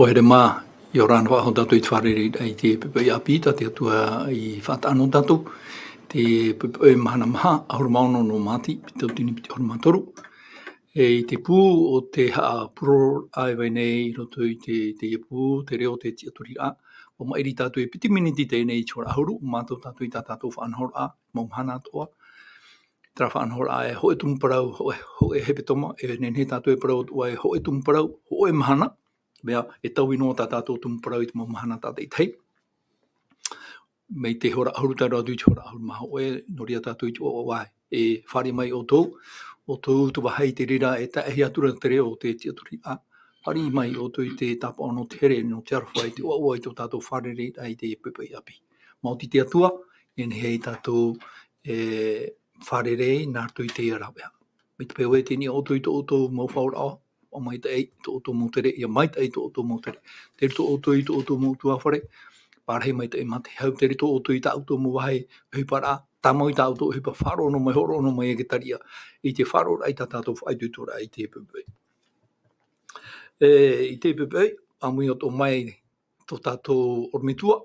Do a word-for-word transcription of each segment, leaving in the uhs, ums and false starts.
Pō here mā, ʻia ora na faʻahou tātou i te fārereiraʻa i te poʻipoʻi ʻāpī, tā te Atua i faʻataʻa nō tātou, te poʻipoʻi mahana maha, ʻahuru mā ono nō Māti, piti tauatini piti ʻahuru mā toru. E, i te pū o te haʻapurororaʻa e vai nei i roto i te, te pū, te reo, te tiʻaturiraʻa. ʻUa maʻiri tātou e piti miniti teie nei i te hora ʻahuru, mātau tātou i tā tātou faʻanahoraʻa, mau mahana atoʻa. Terā faʻanahoraʻa e hōʻē tumu parau, hōʻē, hōʻē hepetoma, e nehenehe tātou e parau atoʻa e hōʻē tumu parau, hōʻē mahana, mea e taui noa tā tātou tumu parau i te mau mahana tātaʻitahi. Mai te hora ʻahuru tae roa atu i te hora ʻahuru mā hōʻē, nō reira tātou i te ʻoaʻoa e fāriʻi mai ʻoutou, ʻoutou te vāhi i te reira e tae ahi atu ra te reo o te tiʻaturiraʻa, fāriʻi mai ʻoutou i te tāpaʻo nō te here, nō te aroha i te ʻoaʻoa i tō tātou fārereiraʻa i te poʻipoʻi ʻāpī. Maoti te Atua, e nehenehe tātou e fārerei nā roto i teie rāveʻa. Mai te peu ē tē niʻa ʻoutou i tō ʻoutou mau faʻaoraraʻa, ʻua maitaʻi tō ʻoutou mau tere, ʻia maitaʻi tō ʻoutou mau tere. Tere tō ʻoutou i tō ʻoutou mau ʻutuāfare, pārahi maitaʻi mā te hau, tere tō ʻoutou i tā ʻoutou mau vāhi ʻohiparaʻa, tāmau i tā ʻoutou ʻohipa, faʻaroʻo noa mai, hōroʻa noa mai e te tariʻa, i te faʻaroʻoraʻa i tā tātou faʻaitoitoraʻa i te poʻipoʻi. E, i te poʻipoʻi, ʻāmui atoʻa mai tō tātou ʻorometua,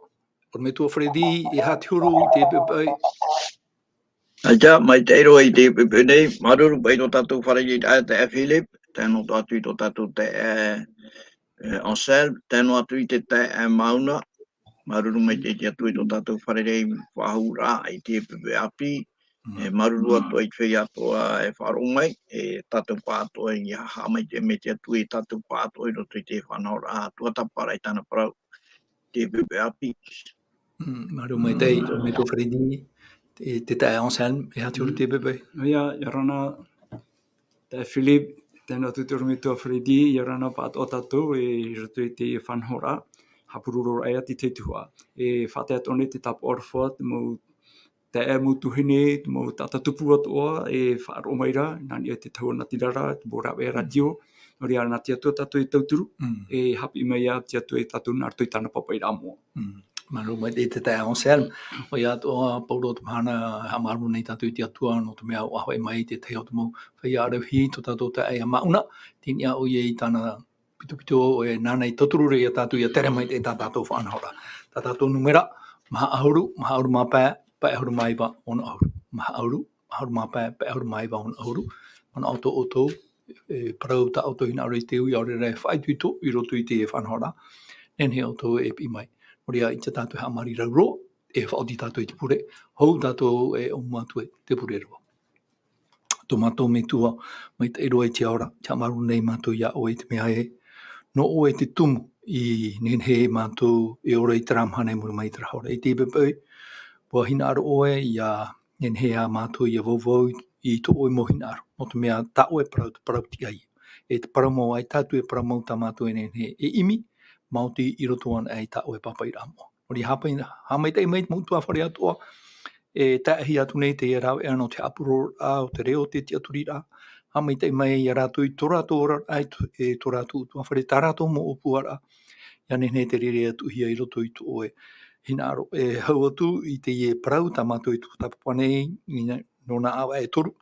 ʻorometua Freddy, e aha te huru i te poʻipoʻi? ʻAita, maitaʻi roa i te poʻipoʻi nei, māuruuru paʻi tō tātou fārereiraʻa, taeaʻe Philip, tae noa atu i tō tātou taeaʻe, e, Anselme, tae noa atu i te taeaʻe Mauna, māuruuru maitaʻi te Atua i tō tātou fārerei faʻahou ra i te poʻipoʻi ʻāpī, Mm. E, māuruuru atoʻa i te feiā atoʻa e faʻaroʻo mai, e tātou pāʻatoʻa ʻia haʻamaitaʻi mai te Atua, e tātou pāʻatoʻa i roto i te faʻanahoraʻa tuatāpaparaʻa i tāna parau, te poʻipoʻi ʻāpī. Mm, māuruuru maitaʻi, Mm. ʻorometua Freddy, te, te taeaʻe Anselme, e aha te huru Mm. te poʻipoʻi? ʻOia, ʻia ora na, taeaʻe Philip, tae noa atu te ʻorometua Freddy, ʻia ora na pāʻatoʻa tātou, e, i roto i te faʻanahoraʻa, haʻapurororaʻa i te tahi tuhaʻa. E faʻatae atoʻa nei te tāpaʻo aroha, te mau taeaʻe, mau tuahine, te mau taʻata tupu atoʻa, e faʻaroʻo mai ra, nā niʻa i te tahua natirara, te mau rāveʻa Mm. rātio, nō reira nā te Atua tātou e tauturu, Mm. e haʻapiʻi mai ā te Atua ia tātou nā roto i tāna pāpaʻiraʻa moʻa. Mm. Māuruuru maitaʻi te taeaʻe Anselme, ʻoia atoʻa, pauroa te mahana, haʻamāuruuru nei tātou i te Atua, nō te mea ʻua hoʻi mai te tahi o te mau feiā ʻaravihi, tō tātou taeaʻe Mauna, tei niʻa ʻoia i tāna pitopito, e nāna i tauturu ra ia tātou ʻia tere mai i tā tātou faʻanahoraʻa. Tā tātou nūmera, maha ʻahuru, maha ʻahuru mā pae, pae ʻahuru mā iva, ono ʻahuru. Maha ʻahuru, ʻahuru mā pae, pae ʻahuru mā iva, ono ʻahuru. Manaʻo tō ʻoutou, e parau tā ʻoutou hinaʻaro i te ui, ʻaore rā e faʻaitoito i roto i te faʻanahoraʻa, nehenehe ʻoutou e piʻi mai. Nō reira, ʻaita tātou e haʻamāuruuru roa, e faʻaoti tātou i te pure, hou tātou e ʻōmua atu ai, te pure roa. Tō mātou Metua, maitaʻi roa i te ao ra, tē haʻamāuruuru nei mātou iā ʻoe i te mea ē, nō ʻoe te tumu i nehenehe mātou e ora i terā mahana i muri mai i terā hora. I teie poʻipoʻi, ʻua hinaʻaro ʻoe ʻia nehenehe ā mātou ʻia vauvau i tō ʻoe mau hinaʻaro. Nō te mea tā ʻoe parau, te parau tiʻa ïa. E te parau mau ā, ʻaita atu e parau mau tā mātou e nehenehe e ʻimi, maoti i roto anaʻe i tā ʻoe pāpaʻiraʻa moʻa. Nō reira, haʻapai-, haʻamaitaʻi mai te mau ʻutuāfare atoʻa, e tae ahi atu nei teie rāveʻa nō te haʻapurororaʻa o te reo, te tiʻaturiraʻa. Haʻamaitaʻi mai ia rātou i tō rātou oraraʻa, e tō, e tō rātou ʻutuāfare, tā rātou mau ʻōpuaraʻa. ʻIa nehenehe te reira e tuʻuhia i roto i tō ʻoe hinaʻaro. E hau atu i teie parau tā mātou e tuatāpapa nei, i nā-, nō nā ʻāvaʻe e toru.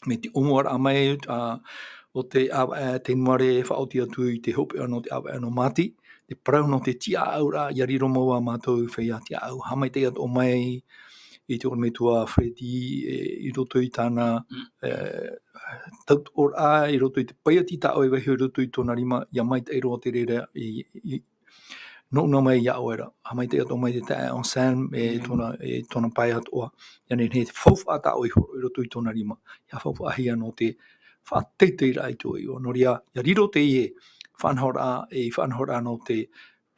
Mai te ʻōmuaraʻa mai, ā, o te ʻāvaʻe Tenuare e faʻaoti atu i te hopeʻa nō te ʻāvaʻe nō Māti, te parau nō te tiʻaʻauraʻa, ʻia riro mau ā mātou feiā tiʻaʻau. Haʻamaitaʻi atoʻa mai i te ʻorometua Freddy, e, i roto i tāna, e, tautoʻoraʻa, i roto i te paiati tā ʻoe e vaiiho i roto i tōna rima, ʻia maitaʻi roa te reira i, i, nō ʻuna mai iā ʻoe ra. Haʻamaitaʻi atoʻa mai te taeaʻe Anselme, e Mm. tōna, e tōna pae atoʻa. ʻIa nehenehe te faufaʻa tā ʻoe i hōroʻa i roto i tōna rima. ʻIa faufaʻahia nō te faʻateiteiraʻa i tō ʻoe iʻoa. Nō reira, ʻia riro teie faʻanahoraʻa, e faʻanahoraʻa nō te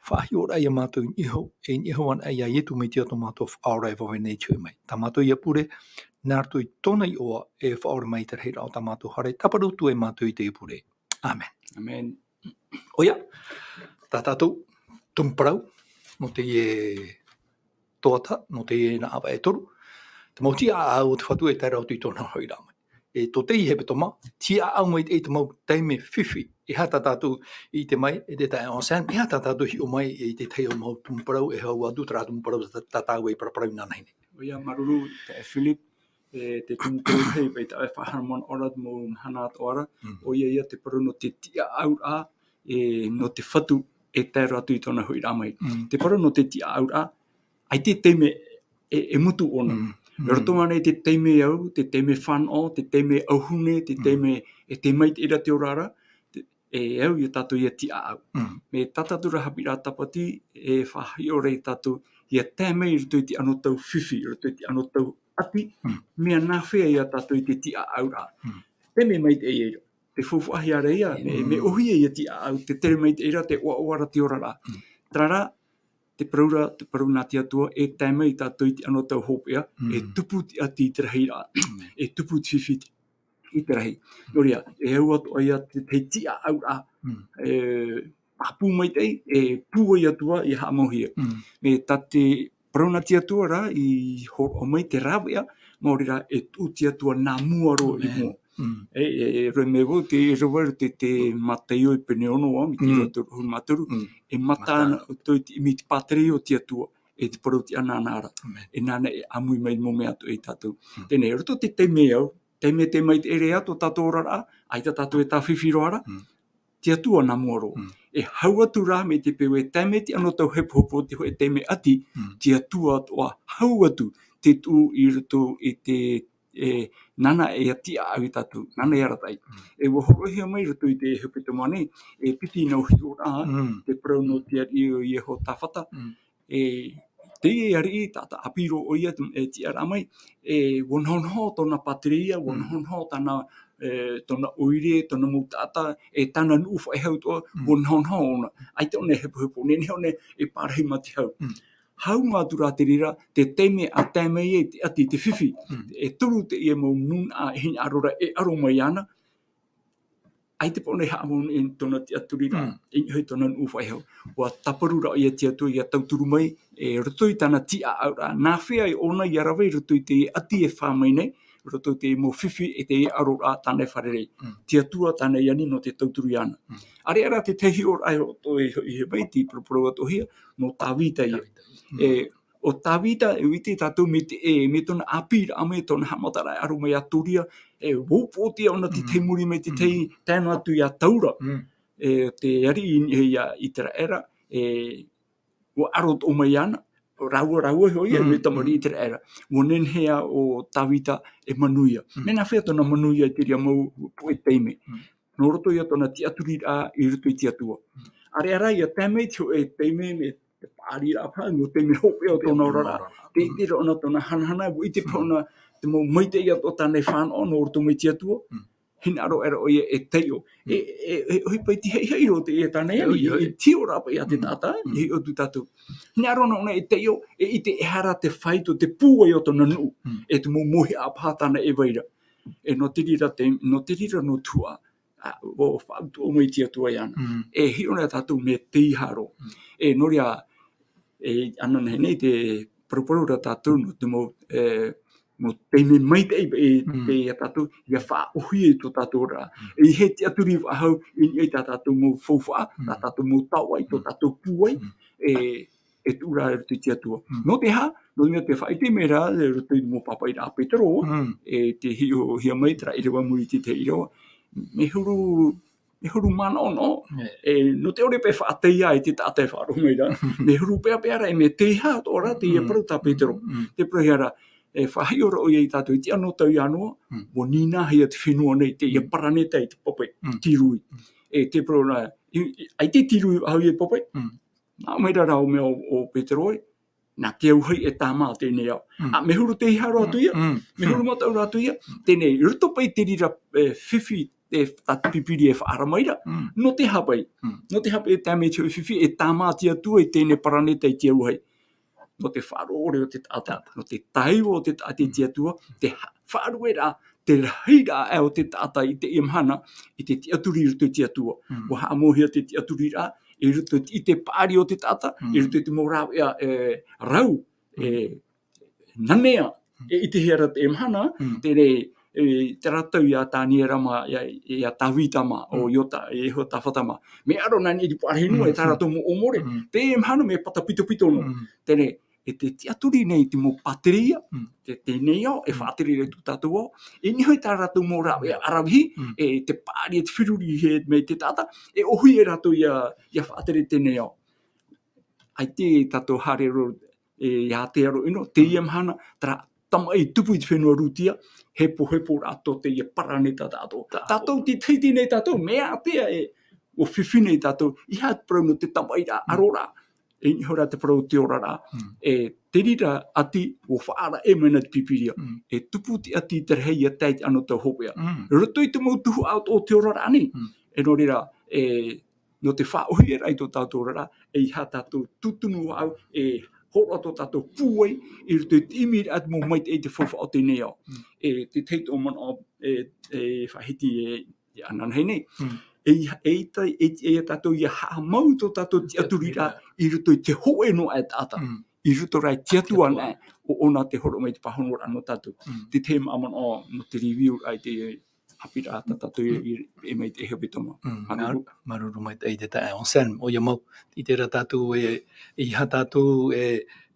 faʻahiʻoraʻa iā mātou i niʻa iho, e i niʻa iho anaʻe iā Ietu Metia tō mātou Faʻaora e vave nei i te hoʻi mai. Tā mātou ïa pure, nā roto i tōna iʻoa e faʻaora mai i te rahiraʻa o tā mātou fare, tāparu atu ai mātou i teie pure. ʻĀmene. ʻĀmene. ʻOia, tā tātou tumu parau, nō teie tuhaʻa, nō teie nā ʻāvaʻe e toru. Te mau tiʻaʻau o te Fatu e tae roa atu i tōna hoʻiraʻa mai. E tō teie hepetoma, tiʻaʻau mai te, te mau taime fifi. E aha tā tātou i ʻite mai, e te taeaʻe Anselme, e aha tā tātou i hiʻo mai i te tahi o te mau tumu parau, e hau atu terā tumu parau tā, tā tāua i paraparau i nānahi nei. ʻOia, māuruuru, taeaʻe Philip, e te tumu parau rahi, paʻi tā ʻoe e faʻahaʻamanaʻo ra te mau mahana atoʻa ra, Mm. ʻoia ïa te parau nō te tiʻaʻauraʻa, e, nō te Fatu, e tae roa atu i tōna hoʻiraʻa mai. Te parau nō te tiʻaʻauraʻa, ʻaita te taime e, e mutu ʻōna. I roto ānei i te taime au, te taime fānaʻo, te taime auhune, te taime e te maitaʻi ra te oraraʻa, te, e au ia tātou ia tiʻaʻau. Mai tā tātou ra haʻapiʻiraʻa tāpati, e faʻahiʻo ra ia tātou ia tae mai i roto i te anotau fifi, i roto i te anotau ʻati, mea nāfea ia tātou i te tiʻaʻauraʻa. Taime maitaʻi ia ira. Te faufaʻahia ra ia, mea, mea ʻōhie ia tiʻaʻau, te tere maitaʻi ra, te ʻoaʻoa ra te oraraʻa. Terā rā, te parau ra, te parau nā te Atua, e tae mai tātou i te anotau hopeʻa, e tupu te ʻati i te rahiraʻa, e tupu te fifi i te rahi. Nō reira, e au atoʻa ia te, te tiʻaʻauraʻa, e, pāpū maitaʻi, e pūai atu ā ia haʻamauhia. Mai tā te parau nā te Atua rā, i hōroʻa mai te rāveʻa, maori rā, e tuʻu te Atua nā mua roa i mua. E, e, e rave mai vau, te, e rave ra te, te Mataio e pene ono ā, mai te ʻīrava toru ʻahuru mā toru, e mata ana ʻoutou i te ʻimi i te pātireia o te Atua, e te parau tiʻa nāna ra. E nāna e ʻāmui mai mau mea atoʻa ia tātou. Teie nei, i roto i te taime au, taime te maitaʻi ra ia tō tātou oraraʻa, ʻaita tātou e tāfifi roa ra, te Atua nā mua roa. E hau atu rā mai te peu e tae mai te anotau hepohepo, te hōʻē taime ʻati, te Atua atoʻa hau atu te tuʻu i roto i te, e, nāna e tiʻaʻau ia tātou, nāna e arataʻi. E ʻua hōroʻahia mai i roto i te hepetoma nei, e piti nau hiʻoraʻa, te parau nō te ariʻi o Iehosaphata, e, teie ariʻi, taʻata ʻāpī roa ʻoia, e tiʻaraʻa mai, e, ʻua nahonaho tōna pātireia, ʻua nahonaho tāna, e, tōna ʻoire, tōna mau taʻata, e tāna nuʻu faʻehau atoʻa, ʻua nahonaho ʻōna. ʻAita ʻōna e hepohepo, nehenehe ʻōna e pārahi mā te hau. Hau noa atu rā te reira, te taime a tae mai ai te ʻati, te fifi, e toru teie mau nūnaʻa e hinaʻaro ra e aro mai ana, ʻaita paʻi ʻōna e haʻamou nei tōna tiʻaturiraʻa, e niʻa hoʻi tōna nuʻu faʻehau. ʻUa tāparu rā ʻoia ia te Atua ia tauturu mai, e roto i tāna tiʻaʻauraʻa, nāfea ʻōna ia rave i roto i te ʻati e fā mai nei, roto i te mau fifi e te aroraʻa tāna e fārerei. Te Atua tāna i ani nō te tauturu iāna. ʻĀreʻa rā te tahi hiʻoraʻa e hoʻi, e hoʻi mai te paraparau atoʻa hia, nō Tāvita ia. E, ʻo Tāvita, e ʻite tātou mai te, e, mai tōna ʻāpīraʻa mai, tōna haʻamataraʻa e aro mai iā Toria, e, ʻua upoʻotiʻa ʻōna te tahi muri mai te tahi, tae noa atu iā Taura. E, te ariʻi i niʻa ia ʻĪteraʻera, e, ʻua aro atoʻa mai ana, rāua, rāua hoʻi ia, e tamariʻi ʻĪteraʻera. ʻUa nehenehe ā ʻo Tāvita e manuia. Mea nāfea tōna manuia i te reira mau puʻe taime. Nō roto ia tōna tiʻaturiraʻa i roto i te Atua. ʻĀreʻa rā ia tae mai te hōʻē taime, mai te paʻariraʻa paha, mau taime hopeʻa o tōna oraraʻa. Te ʻite ra ʻōna tōna hanahana, ʻua ʻite paʻi ʻōna te mau maitaʻi atoʻa tāna e fānaʻo nō roto mai te Atua. Hinaʻaro aʻera ʻoia e taiʻo. E, e, e ʻohipa iti haʻihaʻi roa teie tāna e ani, e tiʻa roa paʻi ia te taʻata, e hiʻo atu tātou. Hinaʻaro ʻōna e taiʻo, e ʻite e aha rā te faito, te pūai o tōna nuʻu. E te mau mauhaʻa paha tāna e vai ra. E nō te reira te, nō te reira nō te tuhaʻa, a, ʻua faʻautuʻa mai te Atua iāna. E hiʻo na tātou mea teiaha roa. E nō reira, e, ananahi nei te paraparau ra tātou nō te mau, e, mau taime maitaʻi e, e, ia tātou, ia faʻaʻōhie i tō tātou oraraʻa. E ʻeiaha e tiʻaturi faʻahou i niʻa i tā tātou mau faufaʻa, tā tātou mau taoʻa, i tō tātou pūai, e, e tuʻu ra i roto i te Atua. Nō te aha, nō te mea tē faʻaʻite mai ra, i roto i te mau pāpaʻiraʻa a Petero, e tē hiʻohia mai terā ʻīrava i muri i te tahi ʻīrava, mea huru, mea huru manaʻonaʻo, e, nō te ʻore paʻi e faʻateiaha i te taʻata e faʻaroʻo mai ra, mea huru peʻapeʻa ra, e mea teiaha atoʻa ra teie parau tā Petero. Tē parauhia ra, e faʻahiʻo ra ʻoia ia tātou i te anotau iā Noa, ʻua nīnāhia te fenua nei, teie paraneta i te pape, tīrui. E tē parau ra, i, i, ʻaita e tīrui faʻahou ia te pape, nā ʻō mai ra rā ʻo mea ʻo, ʻo Petero ē, nā te auahi e tāmā teie nei ao. A, mea huru teiaha roa atu ia, mea huru mataʻu roa atu ia, teie nei, i roto paʻi i te reira, e, fifi, e, tā te Pīpīria e faʻaara mai ra, nō te aha paʻi, nō te aha paʻi e tae mai te hōʻē fifi, e tāmā te Atua i teie nei paraneta i te auahi. Nō te faʻaroʻo ʻore o te taʻata, nō te tāiʻo o te taʻata i te Atua, te ha-, faʻarueraʻa, te rahiraʻa o te taʻata i teie mahana, i te tiʻaturi i roto i te Atua. ʻUa haʻamauhia te tiʻaturiraʻa, i roto i te paʻari o te taʻata, i roto i te mau rāveʻa, e, rau, e, nanea, e ʻitehia ra teie mahana, teie nei, e, terā tau iā Taniera mā, iā, iā Tāvita mā, ʻo Iota-, Iehosaphata mā. Mea ʻaro nā niʻa i te parahi nua, e tā rātou mau ʻōmore. Teie mahana mea patapitopito noa. Teie nei, e te tiʻaturi nei te mau pātereia, te, teie nei ao, e faʻatere ra i tō tātou ao, e nehenehe tā rātou mau rāveʻa ʻaravihi, e te paʻari, e te feruri mai te taʻata, e ʻōhie rātou ʻia, ʻia faʻatere teie nei ao. ʻAita tātou haere roa, e, ʻia Aotearoa ʻino, teie mahana, terā tamaʻi tupu i te fenua Rūtia, hepohepo rā tō teie paraneta tātou. Tātou, te Tahiti nei tātou, mea ātea e, ʻua fifi nei tātou, ʻeiaha te parau nō te tamaʻi rā, aro rā, e nehenehe rā te parau o te ora rā, e te reira ʻati, ʻua faʻaara e mai na te Pīpīria, e tupu te ʻati i te rahi ʻia tae i te anotau hopeʻa. Roto i te mau tuhaʻa o te ora rā nei, e nō reira, e, nō te faʻaʻōhie ra i tō tātou oraraʻa, ʻeiaha tātou tūtunu ʻāʻau, e hōroʻa tō tātou pūai, i roto i te ʻimiraʻa te mau maitaʻi i te faufaʻa o teie nei ao. E te tahi atoʻa manaʻo, e, e faʻahiti e, e ananahi nei. E, e ʻita, e, e tātou ʻia haʻamau tō tātou tiʻaturiraʻa, i roto i te hōʻē noa e taʻata. I roto rā i te Atua nei, ʻo ʻōna te hōroʻa mai te pāhonoraʻa nō tātou. Te tahi manaʻo nō te review ai te haʻapiʻiraʻa tā tātou i, i, e mai te hepetoma. Mm, māuruuru. Māuruuru, māuruuru maitaʻi te taeaʻe Anselme, ʻoia mau, i terā tātou e, ʻeiaha tātou e,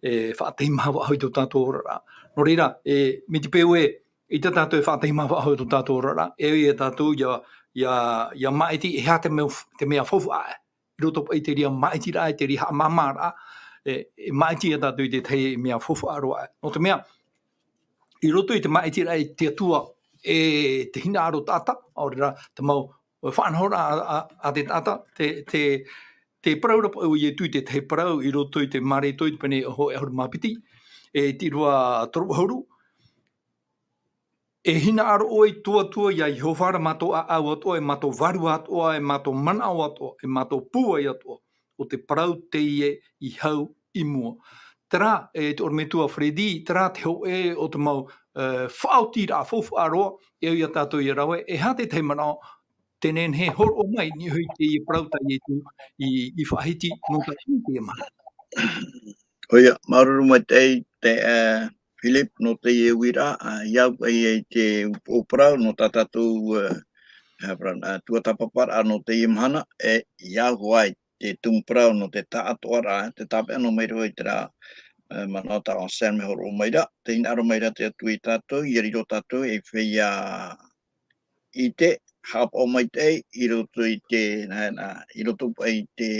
e faʻateimaha faʻahou i tō tātou oraraʻa. Nō reira, e, mai te peu e, ʻeita tātou e faʻateimaha faʻahou i tō tātou oraraʻa, e ʻoia tātou ʻia, ʻia, ʻia māʻiti, e aha te mea, te mea faufaʻa, i roto paʻi i te reira māʻitiraʻa, i te reira haʻamāmāraʻa, e, e māʻiti ia tātou i te tahi mea faufaʻa roa. Nō te mea, i roto i te māʻitiraʻa i te Atua, e te hinaʻaro taʻata, ʻaore rā te mau faʻanahoraʻa a, a, a te taʻata, te, te, te parau ra paʻi o Ietu i te tahi parau i roto i te Mareko i te pene hōʻē ʻahuru mā piti, e te ʻīrava toru ʻahuru, e hinaʻaro ʻoe i tō Atua, ia Iehova ra mā tō ʻāʻau atoʻa, e mā tō vārua atoʻa, e mā tō manaʻo atoʻa, e mā tō pūai atoʻa, ʻo te parau teie i hau i mua. Terā, e te ʻorometua Freddy, terā te hōʻē o te mau, e, faʻaotiraʻa faufaʻa roa, e au ia tātou ia rave, e aha te tahi manaʻo, tē nehenehe e hōroʻa mai, i niʻa i teie parau tā Ietu i, i faʻahiti nō tātou i teie mahana. ʻOia, māuruuru maitaʻi te, e, Philip, nō teie uiraʻa, a, i au paʻi i te upoʻo parau, nō tā tātou, e, e, parau, e, tuatāpaparaʻa nō teie mahana, e, i au hoʻi te tumu parau nō te taʻatoʻaraʻa, te tāpeʻa noa mai roa i terā, e, manaʻo tā Anselme e hōroʻa mai ra, tē hinaʻaro mai ra te Atua ia tātou, ʻia riro tātou ei feiā ʻite, haʻapaʻo maitaʻi, i roto i te, nā, nā, i roto paʻi i te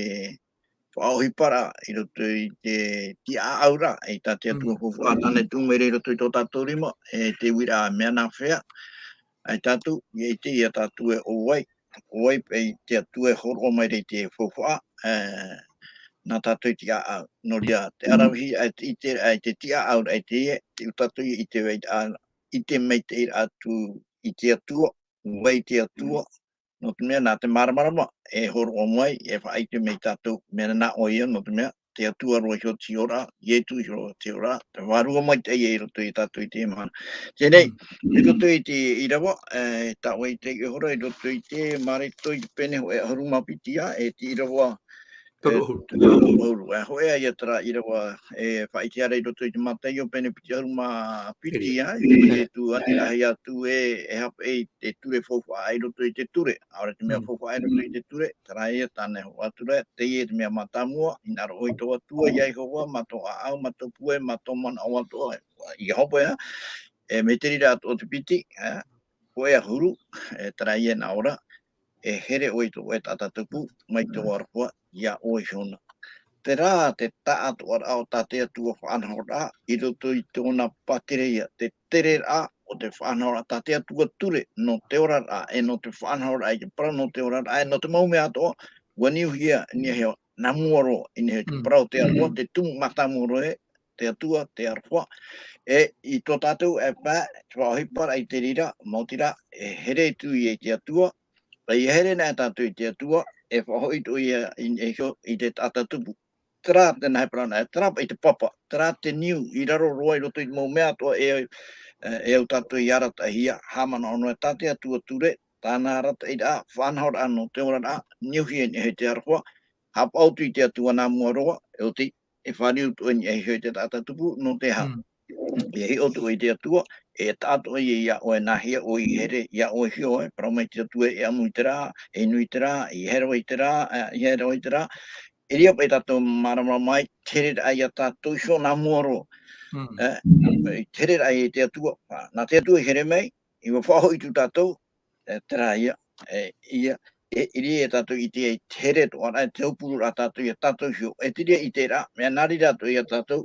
faʻaʻohiparaʻa, i roto i te tiʻaʻauraʻa, e tā te Atua faufaʻa tāna e tuʻu mai ra i roto i tō tātou rima, e te uiraʻa mea nāfea, ʻaita tātou, ʻia ʻite ia tātou e ʻo vai, ʻo vai paʻi te Atua e hōroʻa mai ra i te faufaʻa, e, nā tātou i tiʻaʻau. Nō reira, te ʻaravihi, e te ʻite, e te tiʻaʻauraʻa i teie, te ʻū tātou ʻia ʻite vai, a, ʻite maitaʻi atu i te Atua, vai te Atua, nō te mea nā te māramarama, e hōroʻa mai, e faʻaʻite mai tātou, mea nā ʻoia, nō te mea, te Atua roa iho te ora, Ietu iho te ora, te Vārua Maitaʻi i roto ia tātou i teie mahana. Teie nei, i roto i te ʻīrava, e, tā ʻoe i te ʻīrava, i roto i te Mareko i te pene hōʻē ʻahuru mā piti ā, e te ʻīrava, e, toru ʻahuru. Toru ʻahuru. E, hōʻē ā ia terā ʻīrava, e, faʻaʻite ra i roto i te Mataio pene piti ʻahuru mā piti ā, i roto i te tuʻu aniraʻa atu e, e hape i te ture faufaʻa i roto i te ture. ʻAore te mea faufaʻa i roto i te ture, terā ia tāna e hōroʻa atu ra, teie te mea mātāmua, hinaʻaro ʻoe i tō Atua, ia Iehova, mā tō ʻāʻau, mā tō pūai, mā tō manaʻo atoʻa, ʻia hope, ā, e, mai te reira atoʻa te piti, ā, hōʻē ʻahuru, e, terā ia nā ʻō ra, e here ʻoe i tō ʻoe taʻata tupu, mai tō aroha, ia ʻoe iho na. Terā te taʻatoʻaraʻa o tā te Atua faʻanahoraʻa, i roto i tōna pātereia, te tereraʻa o te faʻanahoraʻa tā te Atua ture, nō te oraraʻa, e nō te faʻanahoraʻa i te parau nō te oraraʻa, e nō te mau mea atoʻa, ʻua niuhia, i niʻa iho, nā mua roa, i niʻa iho te parau o te aroha, te tumu mātāmua roa, te Atua, te aroha. E, i tō tātou e pae, te faʻaʻohiparaʻa i te reira, maoti rā, e here atu ia i te Atua, e, ʻia here na tātou i te Atua, e faʻahoʻi atoʻa ia i, i, i te taʻata tupu. Terā te nāhea parau nā, terā paʻi te papa, terā te niu, i raro roa i roto i te mau mea atoʻa e, e, e au tātou i arataʻihia, haʻamanaʻo noa tā te Atua ture, tāna arataʻiraʻa, faʻanahoraʻa nō te oraraʻa, niuhia i niʻa iho i te aroha, haʻapaʻo atu i te Atua nā mua roa, e oti, e fāriu atoʻa i niʻa iho i te taʻata tupu, nō te aha. ʻIa hiʻo atoʻa i te Atua, e taʻa atoʻa ia ia ʻoe nāhea ʻoe i here, ia ʻoe iho ē, parau mai te Atua e ʻamu i terā, e inu i terā, i here i terā, e, i here i terā, e riro paʻi tātou māramarama mai, te hereraʻa ia tātou iho nā mua roa. Mm. E, te hereraʻa ia te Atua, nā te Atua i here mai, i ua faʻahoʻi atu tātou, e, terā ia, e, ia, e, i reira tātou i te, i te here atoʻa ra, e te aupuru ra tātou, ia tātou iho, e te reira i terā, mea nā reira atoʻa ia tātou,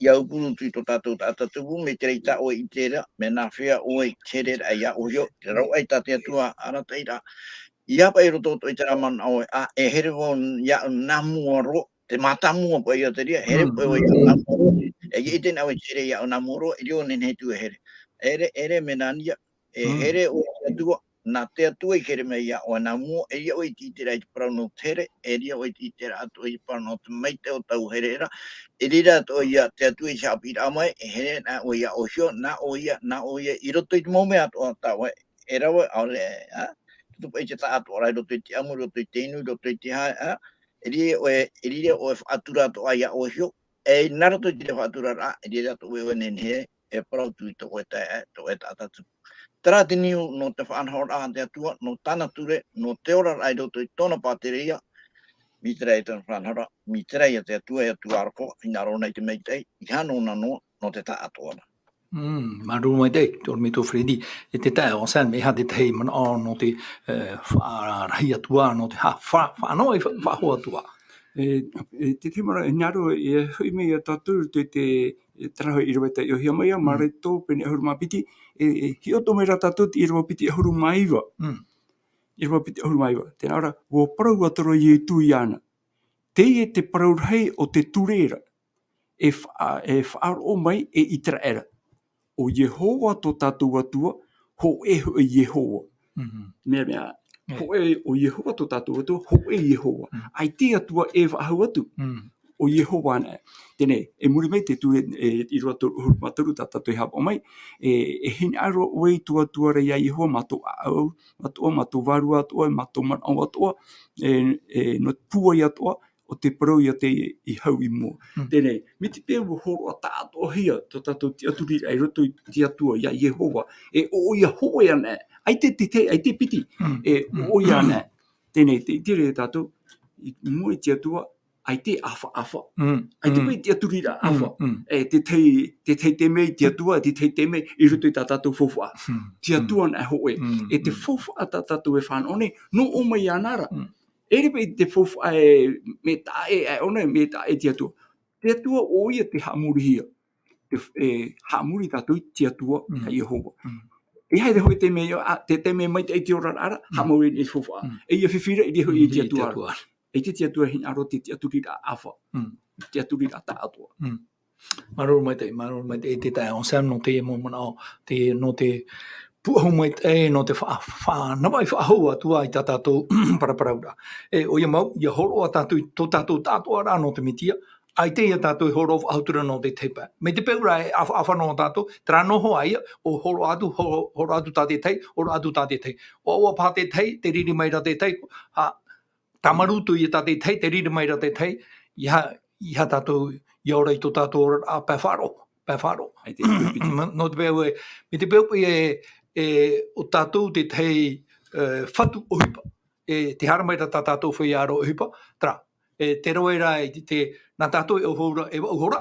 ia aupuru atu i tō tātou taʻata tupu, mai te reira tā ʻoe i terā, mea nā hea ʻoe i te hereraʻa ia ʻoe iho, te rauʻai tā te Atua arataʻi ra. Ia paʻi roto atoʻa i terā manaʻo ē, ā, e here vau iāʻu nā mua roa, te mātāmua paʻi ia te reira, here Mm, paʻi vau mm, iāʻu nā mua roa. E ia i te nā ʻoe i te here iāʻu nā mua roa, i riro nehenehe atu e here. Ere, ere, mea nā reira, e Mm. here ʻoe i te Atua, nā te Atua i here mai iā ʻoe nā mua, e riro ʻoe i te iteraʻa i te parau nō te here, e riro ʻoe i te iteraʻa atoʻa i te parau nō te maitaʻi o taua here ra, e riro atoʻa ia te Atua i te haʻapiʻiraʻa mai, e here nā ʻoe iā ʻoe iho, nā ʻoe ia, nā ʻoe ia, i roto i te mau mea atoʻa tā ʻoe e rave, ʻaore, ā, i roto paʻi i te taʻatoʻaraʻa, i roto i te ʻamu, i roto i te inu, i roto i te hae, ā, e riro ʻoe, e riro ʻoe faʻatura atoʻa iā ʻoe iho, e nā roto i te faʻaturaraʻa, e riro atoʻa ʻoe nehenehe, e parau atu i tō ʻoe taeaʻe, tō ʻoe taʻata tupu. Terā te niu nō te faʻanahoraʻa a te Atua, nō tāna ture, nō te oraraʻa i roto i tōna pātereia, mai terā ia tōna faʻanahoraʻa, mai terā ia te Atua, e Atua ʻārokoa, hinaʻaro na i te maitaʻi, ʻeiaha nōna noa, nō te taʻatoʻaraʻa. Mm, māuruuru maitaʻi, te ʻorometua Freddy, e te taeaʻe Anselme, e aha te tahi manaʻo nō te, e, faʻarahi atu ā, nō te ha-, fa-, faʻanaho i fa-, faʻahou atu ā. E, e, te tahi manaʻo, e hinaʻaro, e hoʻi mai ia tātou, te, te, e, terā hoʻi ʻīrava i taiʻohia mai ā, Mm. Mareko pene ʻahuru mā piti, e, e, hiʻo atoʻa mai ra tātou te ʻīrava piti ʻahuru mā iva. Mm. ʻĪrava piti ʻahuru mā iva, tē nā ʻō ra, ʻua parau atu ra Ietu iāna. Teie te parau rahi o te ture ra, e fa-, e faʻaroʻo mai e ʻĪteraʻera. ʻO Iehova tō tātou Atua, hōʻē hoʻi Iehova. Mhm. Mea, mea, Mm. hōʻē ʻo Iehova tō tātou Atua, hōʻē Iehova. Mm. ʻAita Atua e faʻahou atu. Mm. ʻO Iehova anaʻe. Teie, i muri mai te ture, e, ʻīrava toru ʻahuru mā toru tā tātou e haʻapaʻo mai, e, e hinaʻaro ʻoe i tō Atua ra ia Iehova mā tō ʻāʻau atoʻa, mā tō vārua atoʻa, mā tō manaʻo atoʻa, e, e, nō te pūai atoʻa, ʻo te parau ia tei hau i mua. Mm. Teie, mai te peu ʻua hōroʻa taʻatoʻahia tō tātou tiʻaturiraʻa i roto i te Atua, ia Iehova, e ʻo ia hōʻē anaʻe, ʻaita te, te, ʻaita te piti, Mm. e Mm. ʻo ia anaʻe. Teie, te, te ʻite ra tātou, i mua i te Atua, ʻaita e ʻāfaʻafa. Mm. ʻAita Mm. paʻi tiʻaturiraʻa ʻāfa. Mm. E, te tahi, te tahi taime i te Atua, te tahi taime i roto i tā tātou faufaʻa. Mm. Te Atua Mm. anaʻe hōʻē. Mm. E te Mm. faufaʻa tā tātou e fānaʻo nei, nō ʻō mai iāna ra. Mm. E ʻere paʻi te faufaʻa e, mea taʻa ʻē, e ʻōna, mea taʻa ʻē te Atua. Te Atua ʻo ia tē haʻamorihia. Te f-, e, haʻamori tātou i te Atua, Mm. ia Iehova. Mm. E aha te hōʻē taime, a, te taime maitaʻi i te oraraʻa ra, Mm. haʻamau i te faufaʻa. Mm. E ia fifi ra, i te hōʻē Mm, i te i te Atua ra. Atua. E te, te Atua hinaʻaro te, te tiʻaturiraʻa ʻāfa. Mm. Te tiʻaturiraʻa taʻatoʻa. Mm. Māuruuru maitaʻi, māuruuru maitaʻi, e te taeaʻe Anselme nō teie mau manaʻo, te, nō te pūʻohu maitaʻi, nō te fa-, fa-, navaʻi faʻahou atu ā i tā tātou paraparauraʻa. E, ʻoia mau, ʻia hōroʻa tātou i tō tātou taʻatoʻaraʻa nō te Mesia, ʻaita ia tātou e hōroʻa faʻahou atu ra nō te tahi pae. Mai te peu ra e ʻāfa-, ʻāfaʻafa noa tātou, terā noa hoʻi ia, ʻo hōroʻa atu, hō-, hōroʻa atu tā te tahi, hōroʻa atu tā te tahi. ʻUaʻua paha te tahi, tē riri mai ra te tahi, ha, tāmarū atu ia tā te tahi, tē riri mai ra te tahi, ʻeiaha, ʻeiaha tātou, ʻia ora i tō tātou oraraʻa pae faʻaroʻo, pae faʻaroʻo. ʻAita e piti. Nō, nō te peu ē, mai te peu ē, e, ʻo tātou te tahi, e, fatu ʻohipa. E, tē haere mai ra tā tātou feiā ʻāroʻa ʻohipa, terā, e, tē rave ra i te, te, nā tātou e ʻahuru hora, e vaʻu hora,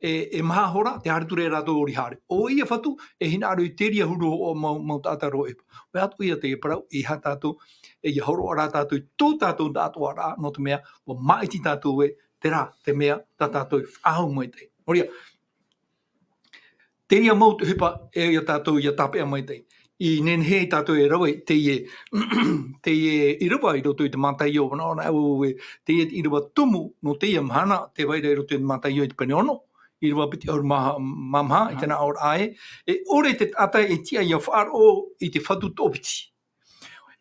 e, e maha hora, tē haere atu ra rātou ʻori haere. ʻOia fatu, e hinaʻaro i terā huru hoʻo mau, mau taʻata roa ʻohipa. ʻOia atu ia te parau, ʻeiaha tātou, e, ʻia hōroʻa rā tātou i tō tātou taʻatoʻaraʻa, nō te mea, ʻua māʻiti tātou ē, terā te mea, tā tātou e faʻahou maitaʻi. Nō reira, terā mau te ʻohipa, e, ia tātou, ʻia tāpeʻa maitaʻi. I nehenehe tātou e rave, teie, teie ʻīrava i roto i te Mataio, nā, nā, e, teie ʻīrava tumu, nō teie mahana, tē vai ra i roto i te Mataio i te pene ono, ʻīrava piti ʻahuru mā, mā maha, i te nā ʻō ra ē, e ʻore te taʻata e tiʻa ʻia faʻaroʻo i te fatu toʻopiti.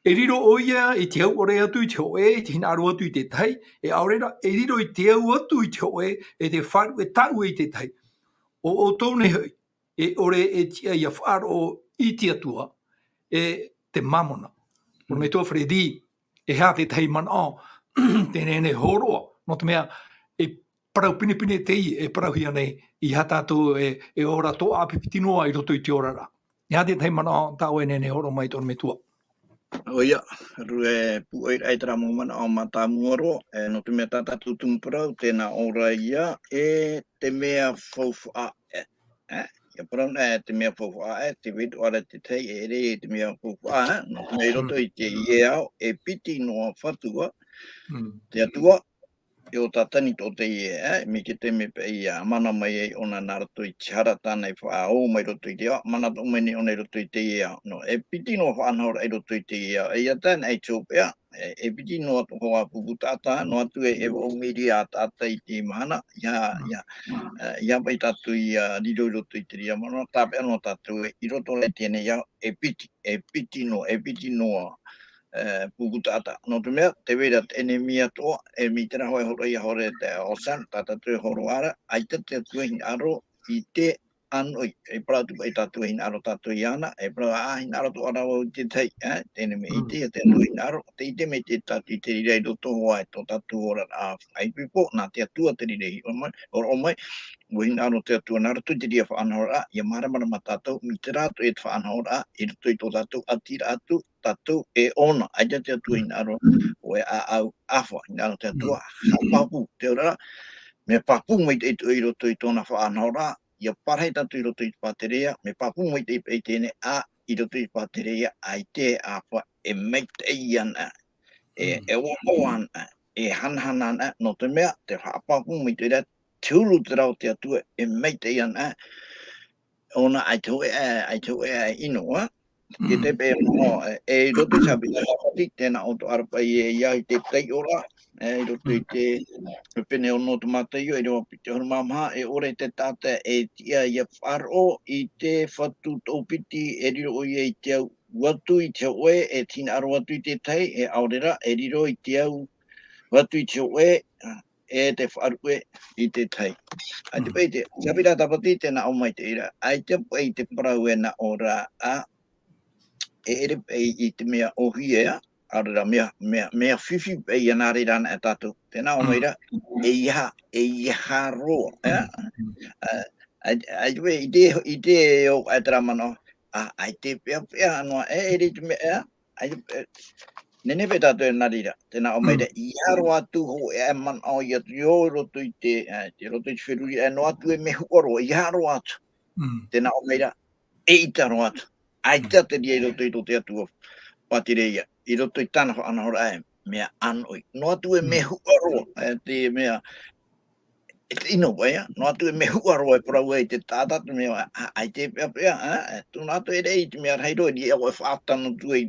E riro ʻoia i te auʻore atu i te hōʻē, i te hinaʻaro atu i te tahi, e ʻaore rā, e riro i te au atu i te hōʻē, e te faʻaruʻe tāʻue i te tahi. ʻO ʻoutou nei hoʻi, e ʻore e tiʻa ʻia faʻaroʻo i te Atua, e te māmona. Mm. ʻOrometua Freddy, e aha te tahi manaʻo, tē nehenehe e hōroʻa, nō te mea, e parau pinepine teie, e parauhia nei, ʻeiaha tātou e, e ora tōʻapipiti noa i roto i te oraraʻa. E aha te tahi manaʻo tā ʻoe e nehenehe e hōroʻa mai, te ʻorometua? ʻOia, rue pūʻoiraʻa i terā mau manaʻo mātāmua roa, e, nō te mea tā tātou tumu parau, tēnā ʻō ra ia, e te mea faufaʻa, e, e, ia parau na, e te mea faufaʻa, e, te vītoʻa ra te tahi, e ʻere i te mea faufaʻa, e, nō te mea i roto i te ie ao, e piti noa fatu ā, te Atua, e ʻo Tātani tō teie, e, mai te taime paʻi ʻia mana mai ai ʻōna nā roto i te hara tāna i faʻaō mai roto i te ao, mana atoʻa mai nei ʻōna i roto i teie ao. Nō, e piti noa faʻanahoraʻa i roto i teie ao. E ʻia tae ana i te hopeʻa, e, e piti noa atoʻa hoʻi pupu taʻata, noa atu e, e vaʻu miria taʻata i te mahana, ʻia, ʻia, e, ʻia paʻi tātou ʻia riro i roto i te reira manaʻo, tāpeʻa noa tātou e, i roto rā i teie nei ao, e piti, e piti noa, e piti noa, e, pupu taʻata. Nō te mea, tē vai ra te ʻenemi atoʻa, e mai terā hoʻi e hōroʻahia ʻoia te Ocean, tā tātou e hōroʻa ra, ʻaita te Atua e hinaʻaro i te ʻānoʻi, e parau atu paʻi tātou e hinaʻaro tātou iāna, e parau ā, hinaʻaro atoʻa ra vau i te tahi, e, te ʻenemi e ʻite, e te Atua e hinaʻaro, tē ʻite maitaʻi tātou i te reira i roto hoʻi i tō tātou oraraʻa faʻaipoipo, nā te Atua te reira i hōroʻa mai, hōroʻa mai, ʻua hinaʻaro te Atua nā roto i te reira faʻanahoraʻa, ʻia māramarama tātou, mai terā atoʻa e te faʻanahoraʻa, i roto i tō tātou ʻātiraʻa atu, tātou e ʻōna, ʻaita te Atua hinaʻaro, ʻoe ʻāʻau ʻāfa, hinaʻaro te Atua, haʻapāpū, te auraʻa, mea pāpū maitaʻi atoʻa i roto i tōna faʻanahoraʻa, ʻia parahi tātou i roto i te pātereia, mea pāpū maitaʻi paʻi teie nei, ā, i roto i te pātereia, ʻaita e ʻāfa, e maitaʻi ana, e, e ʻoaʻoa ana, e hanahana ana, nō te mea, te haʻapāpū maitaʻi ra, te huru terā o te Atua, e maitaʻi ana, ʻōna ʻaita hōʻē, ʻaita hōʻē ʻino, ā. Te, te pē, ʻō, e, e, i roto i te Haʻapiʻiraʻa Tāpati, tēnā ʻō atoʻa ra paʻi e, ia i te taiʻoraʻa, e, i roto i te, pene ono o te Mātaio, e rua piti ʻahuru mā maha, e ʻore te taʻata e tiʻa ʻia faʻaroʻo i te fatu toʻopiti, e riro ʻoia i te au atu i te hōʻē, e te hinaʻaro atu i te tahi, e ʻaore ra, e riro i te au atu i te hōʻē, e te faʻaruʻe i te tahi. ʻAita paʻi te, te Haʻapiʻiraʻa Tāpati, tēnā ʻō maitaʻi ra, ʻaita paʻi te parau e nā ʻō ra, ā, e ʻere paʻi i te mea ʻōhie, ā, ʻaore ra mea, mea, mea fifi paʻi ia nā reira ana e tātou. Tēnā ʻō mai ra, ʻeiaha, ʻeiaha roa, ā, ā, ʻaita paʻi i te, i te ʻō, ʻaita rā manaʻo, ā, ʻaita e peʻapeʻa noa, e, e ʻere i te mea, ā, ʻaita, e, nehenehe paʻi tātou e nā reira, tēnā ʻō mai ra, ʻeiaha roa atu hōʻē manaʻo i atu i ō roto i te, ā, i roto i te feruri, ā, noa atu e mea huʻa roa, ʻeiaha roa atu. Tēnā ʻō mai ra, eʻita roa atu. ʻAita te reira i roto i tō te Atua pātereia, i roto i tāna faʻanahoraʻa e mea ʻānoʻi. Noa atu e mea huʻa roa, e te mea, e te ʻino paʻi, ā, noa atu e mea huʻa roa e parau ai te taʻata, te mea, ā, ʻaita e peʻapeʻa, ā, e tūna atu e rave i te mea rahi roa, i reira ʻoe e faʻatano atu ai,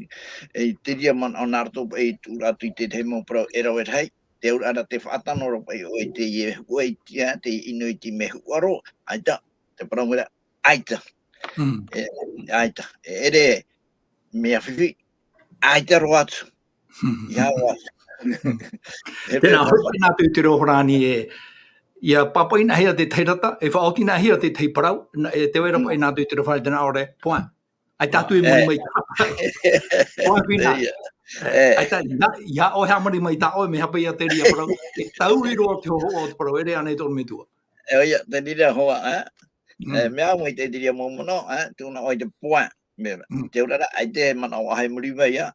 e te reira manaʻo nā roto paʻi i tuʻu ra atu i te tahi mau parau e rave rahi, te auraʻa ra te faʻatano ra paʻi ʻoe i teie huʻa i te, ā, te ʻino i te mea huʻa roa, ʻaita, te parau mai ra, ʻaita. E, ʻaita. E ʻere mea fifi, ʻaita roa atu. ʻEiaha roa atu. E Tēnā, pēnā. Hoʻi paʻi nā tū te reo Farāni e, ʻia pāpaʻi nā hea te tahi rata, e faʻaoti nā hea te tahi parau, nā, e te vai ra paʻi nā tū te reo Farāni tēnā ʻore, point. ʻAita atu e muri mai. Point fina. E, ʻaita, nā, ʻia ʻoe haʻamori mai tā ʻoe, mea hapa ia te reira parau, e taui roa te hōhoʻa o te parau, ʻere ānei tō ʻorometua. E, ʻoia, te reira hoʻi, ā? E, mea maitaʻi te reira mau manaʻo, ā, tūna ʻoe i te point. Mea, te auraʻa ra, ʻaita e manaʻo ʻaʻahi muri mai, ā?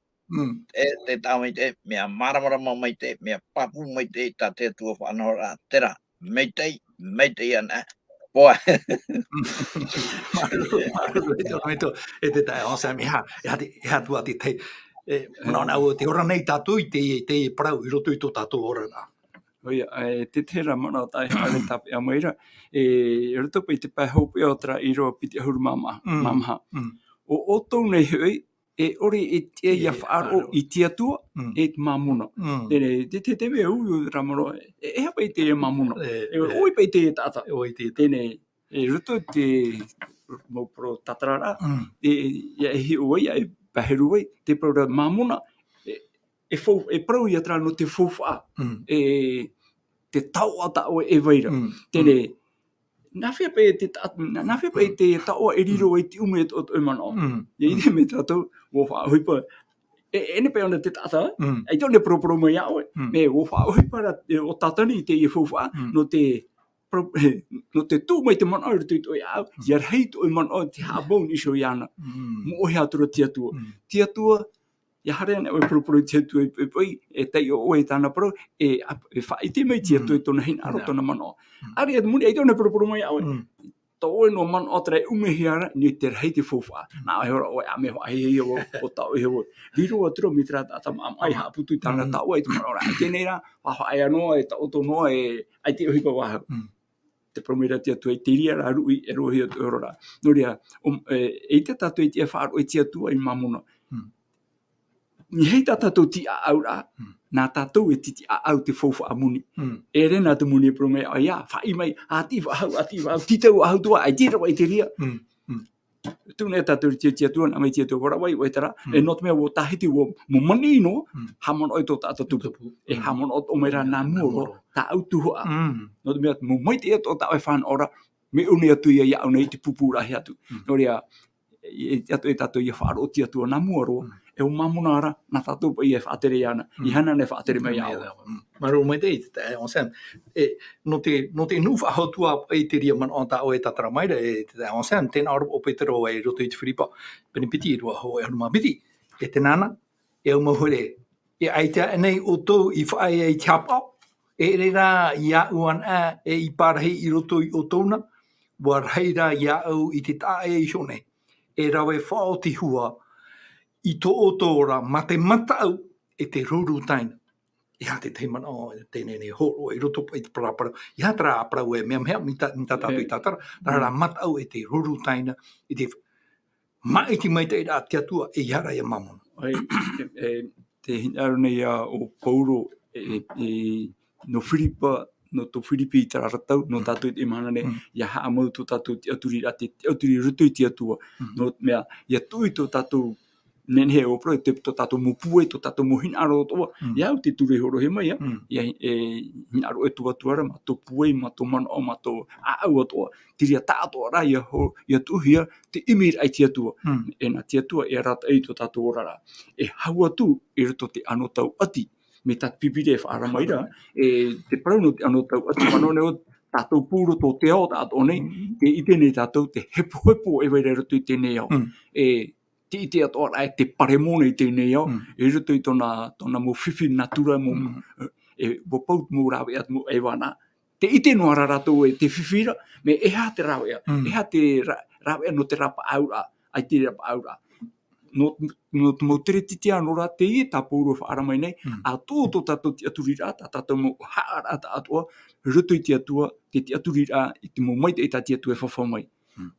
E, te taʻa maitaʻi, mea māramarama maitaʻi, mea pāpū maitaʻi, tā te Atua faʻanahoraʻa, terā, maitaʻi, maitaʻi ana, point. Māuruuru, māuruuru, e te ʻorometua, e te taeaʻe Sam, e aha, e aha te, e aha atu ā te tahi, e, manaʻo nā ʻua, tē ora nei tātou i te, te parau i roto i tō tātou oraraʻa. ʻOia, e, te tahi ra manaʻo tā ʻoe e haere tāpeʻa mai ra, e, i roto paʻi i te pae hopeʻa o terā ʻīrava piti ʻahuru mā maha, mā maha. ʻO ʻoutou nei hoʻi, e ʻore e tiʻa ʻia faʻaroʻo i te Atua, e te Māmona. Teie, te, te, te mea ʻoia terā manaʻo, e, e aha paʻi te Māmona? E, ʻoia paʻi te taʻata. Teie, i roto i te mau parau tātararaʻa, e, ʻia hiʻo ai, ʻia paheru ai, te parau ra Māmona, e, e fau, e parau ia terā nō te faufaʻa, e, te taoʻa tā ʻoe e vai ra. Teie, nā hea paʻi te ta-, nā, nā hea paʻi te taoʻa e riro ai te ʻumu e tō, tō ʻoe manaʻo. ʻIa ʻite mai tātou, ʻua faʻaʻohipa. E, e nehenehe paʻi ʻōna te taʻata, ʻaita ʻōna e paraparau mai iā ʻoe. Mea, ʻua faʻaʻohipa ra, e, ʻo Tātani i teie faufaʻa, nō te, nō te tuʻu mai te manaʻo i roto i tō ʻoe ʻāʻau, ʻia rahi tō ʻoe manaʻo te haʻamau iho iāna. Moʻohi atu ra te Atua. Te Atua, ʻIa haere ana ʻoe e poroporo i te Atua i poʻipoʻi, e taiʻo ʻoe i tāna parau, e ap-, e faʻaʻite mai te Atua i tōna hinaʻaro, tōna manaʻo. ʻĀreʻa, e moni, ʻaita ʻōna e poroporo mai iā ʻoe. Tō ʻoe noa manaʻo terā e ʻumehia ra, nō te rahi te faufaʻa. Nā ʻoe e hōroʻa ʻoe, ʻa mea faʻahiahia vau, ʻo taʻoʻe hoʻi. Riro atu ra mai terā taʻata maʻamaʻa i haʻaputu i tāna taoʻa i te manaʻo ra. I teie nei rā, faʻaea noa, e taʻoto noa, e, ʻaita e ʻohipa vau. Te parau mai ra te Atua, i te reira rā ruʻi, e roaʻa atu e ora ra. Nō reira, um, e, eʻita tātou e tiʻa e faʻaroʻo i te Atua i Mamona. Nehenehe tā tātou tiʻaʻau ra, nā tātou e titiʻaʻau te faufaʻa moni. E rena te moni e parau mai, ʻoia, faʻaʻī mai, ʻati faʻahou, ʻati faʻahou, tītau faʻahou atu vau, ʻaita e rave i te reira. Tū nei tātou i te, te Atua, nā mai te Atua, ʻua rave ʻoe terā, e nō te mea ʻua tāhiti ʻua, mau moni noa, haʻamanaʻo i tō tātou tupu. E haʻamanaʻo atoʻa mai ra nā mua roa, tāʻu tuhaʻa. Nō te mea, mau maitaʻi atoʻa tā ʻoe e fānaʻo ra, mea ʻō nei atu ia, iāʻu nei te pūpū rahi atu. Nō reira, e, e, e tātou ia faʻaroʻo i te Atua nā mua roa, e ʻo Mamona ra, nā tātou paʻi e faʻatere iāna, ʻeiaha anaʻe e faʻatere mai iāʻu. Māuruuru maitaʻi, te, te, Anselme. E, nō te, nō te nuʻu faʻahou atu ā paʻi te reira manaʻo tā ʻoe e tātara mai ra, e, te, te, Anselme, tē nā ʻō ra ʻo Petero i roto i te Firipi, pene piti, ʻīrava hōʻē ʻahuru mā piti. E tē nā na, e au mau here, e ʻaita aʻe nei ʻoutou i faʻaea i te haʻapaʻo, e ʻere rā iāʻu anaʻe e i pārahi i roto iā ʻoutou na, ʻua rahi rā iāʻu i te taʻa ʻē iho nei, e rave faʻaoti hua i tō ʻoutou ora mā te mataʻu e te ruru taina. ʻEiaha te tahi manaʻo teie nei e hōroʻa i roto i te parau, parau. ʻEiaha terā parau e mea, mea, mai tā, mai tā tātou i tātara, terā rā mataʻu e te ruru taina, i te māʻiti maitaʻi ra te Atua, ʻeiaha rā ia Mamona. ʻOia, e, e, te hinaʻaro nei ā ʻo Paulo, e, e, e, nō Firipi, nō tō Firipi i terā ra tau, nō tātou i teie mahana nei, ʻia haʻamau tō tātou tiʻaturiraʻa, te tiʻaturi i roto i te Atua. Nō te mea, ʻia tuʻu i tō tātou nehenehe e parau, te, tō tātou mau pūai, tō tātou mau hinaʻaro atoʻa, ʻeiaha te ture e hōroʻahia mai, ā, ʻia, e, hinaʻaro e tō Atua ra, mā tō pūai, mā tō manaʻo, mā tō ʻāʻau atoʻa, te reira tāʻatoʻaraʻa ʻia hō-, ʻia tuʻuhia te ʻimiraʻa i te Atua. E nā te Atua e arataʻi i tō tātou oraraʻa. E hau atu i roto te anotau ʻati, mai tā te Pīpīria e faʻaara mai ra, e te parau nō te anotau ʻati, fānaʻo nei ʻo tātou pū roto o te ao tāʻatoʻa nei, tē ʻite nei tātou te hepohepo e vai ra i roto i teie nei ao. E tē ʻite atoʻa ra e te paremona i teie nei ao, i roto i tōna, tōna mau fifi natura, mau, e, ʻua pau te mau rāveʻa, te mau ʻaivana. Tē ʻite noa ra rātou e te fifi ra, mea ʻeiaha te rāveʻa, ʻeiaha te rā-, rāveʻa nō te rapaʻauraʻa, ʻaita e rapaʻauraʻa. Nō, nō te mau teretete noa ra teie tā Paulo e faʻaara mai nei, ʻa tō, tō tātou tiʻaturiraʻa, tā tātou mau haʻaraʻa tāʻatoʻa, i roto i te Atua, te tiʻaturiraʻa, i te mau maitaʻi tā te Atua e fafau mai.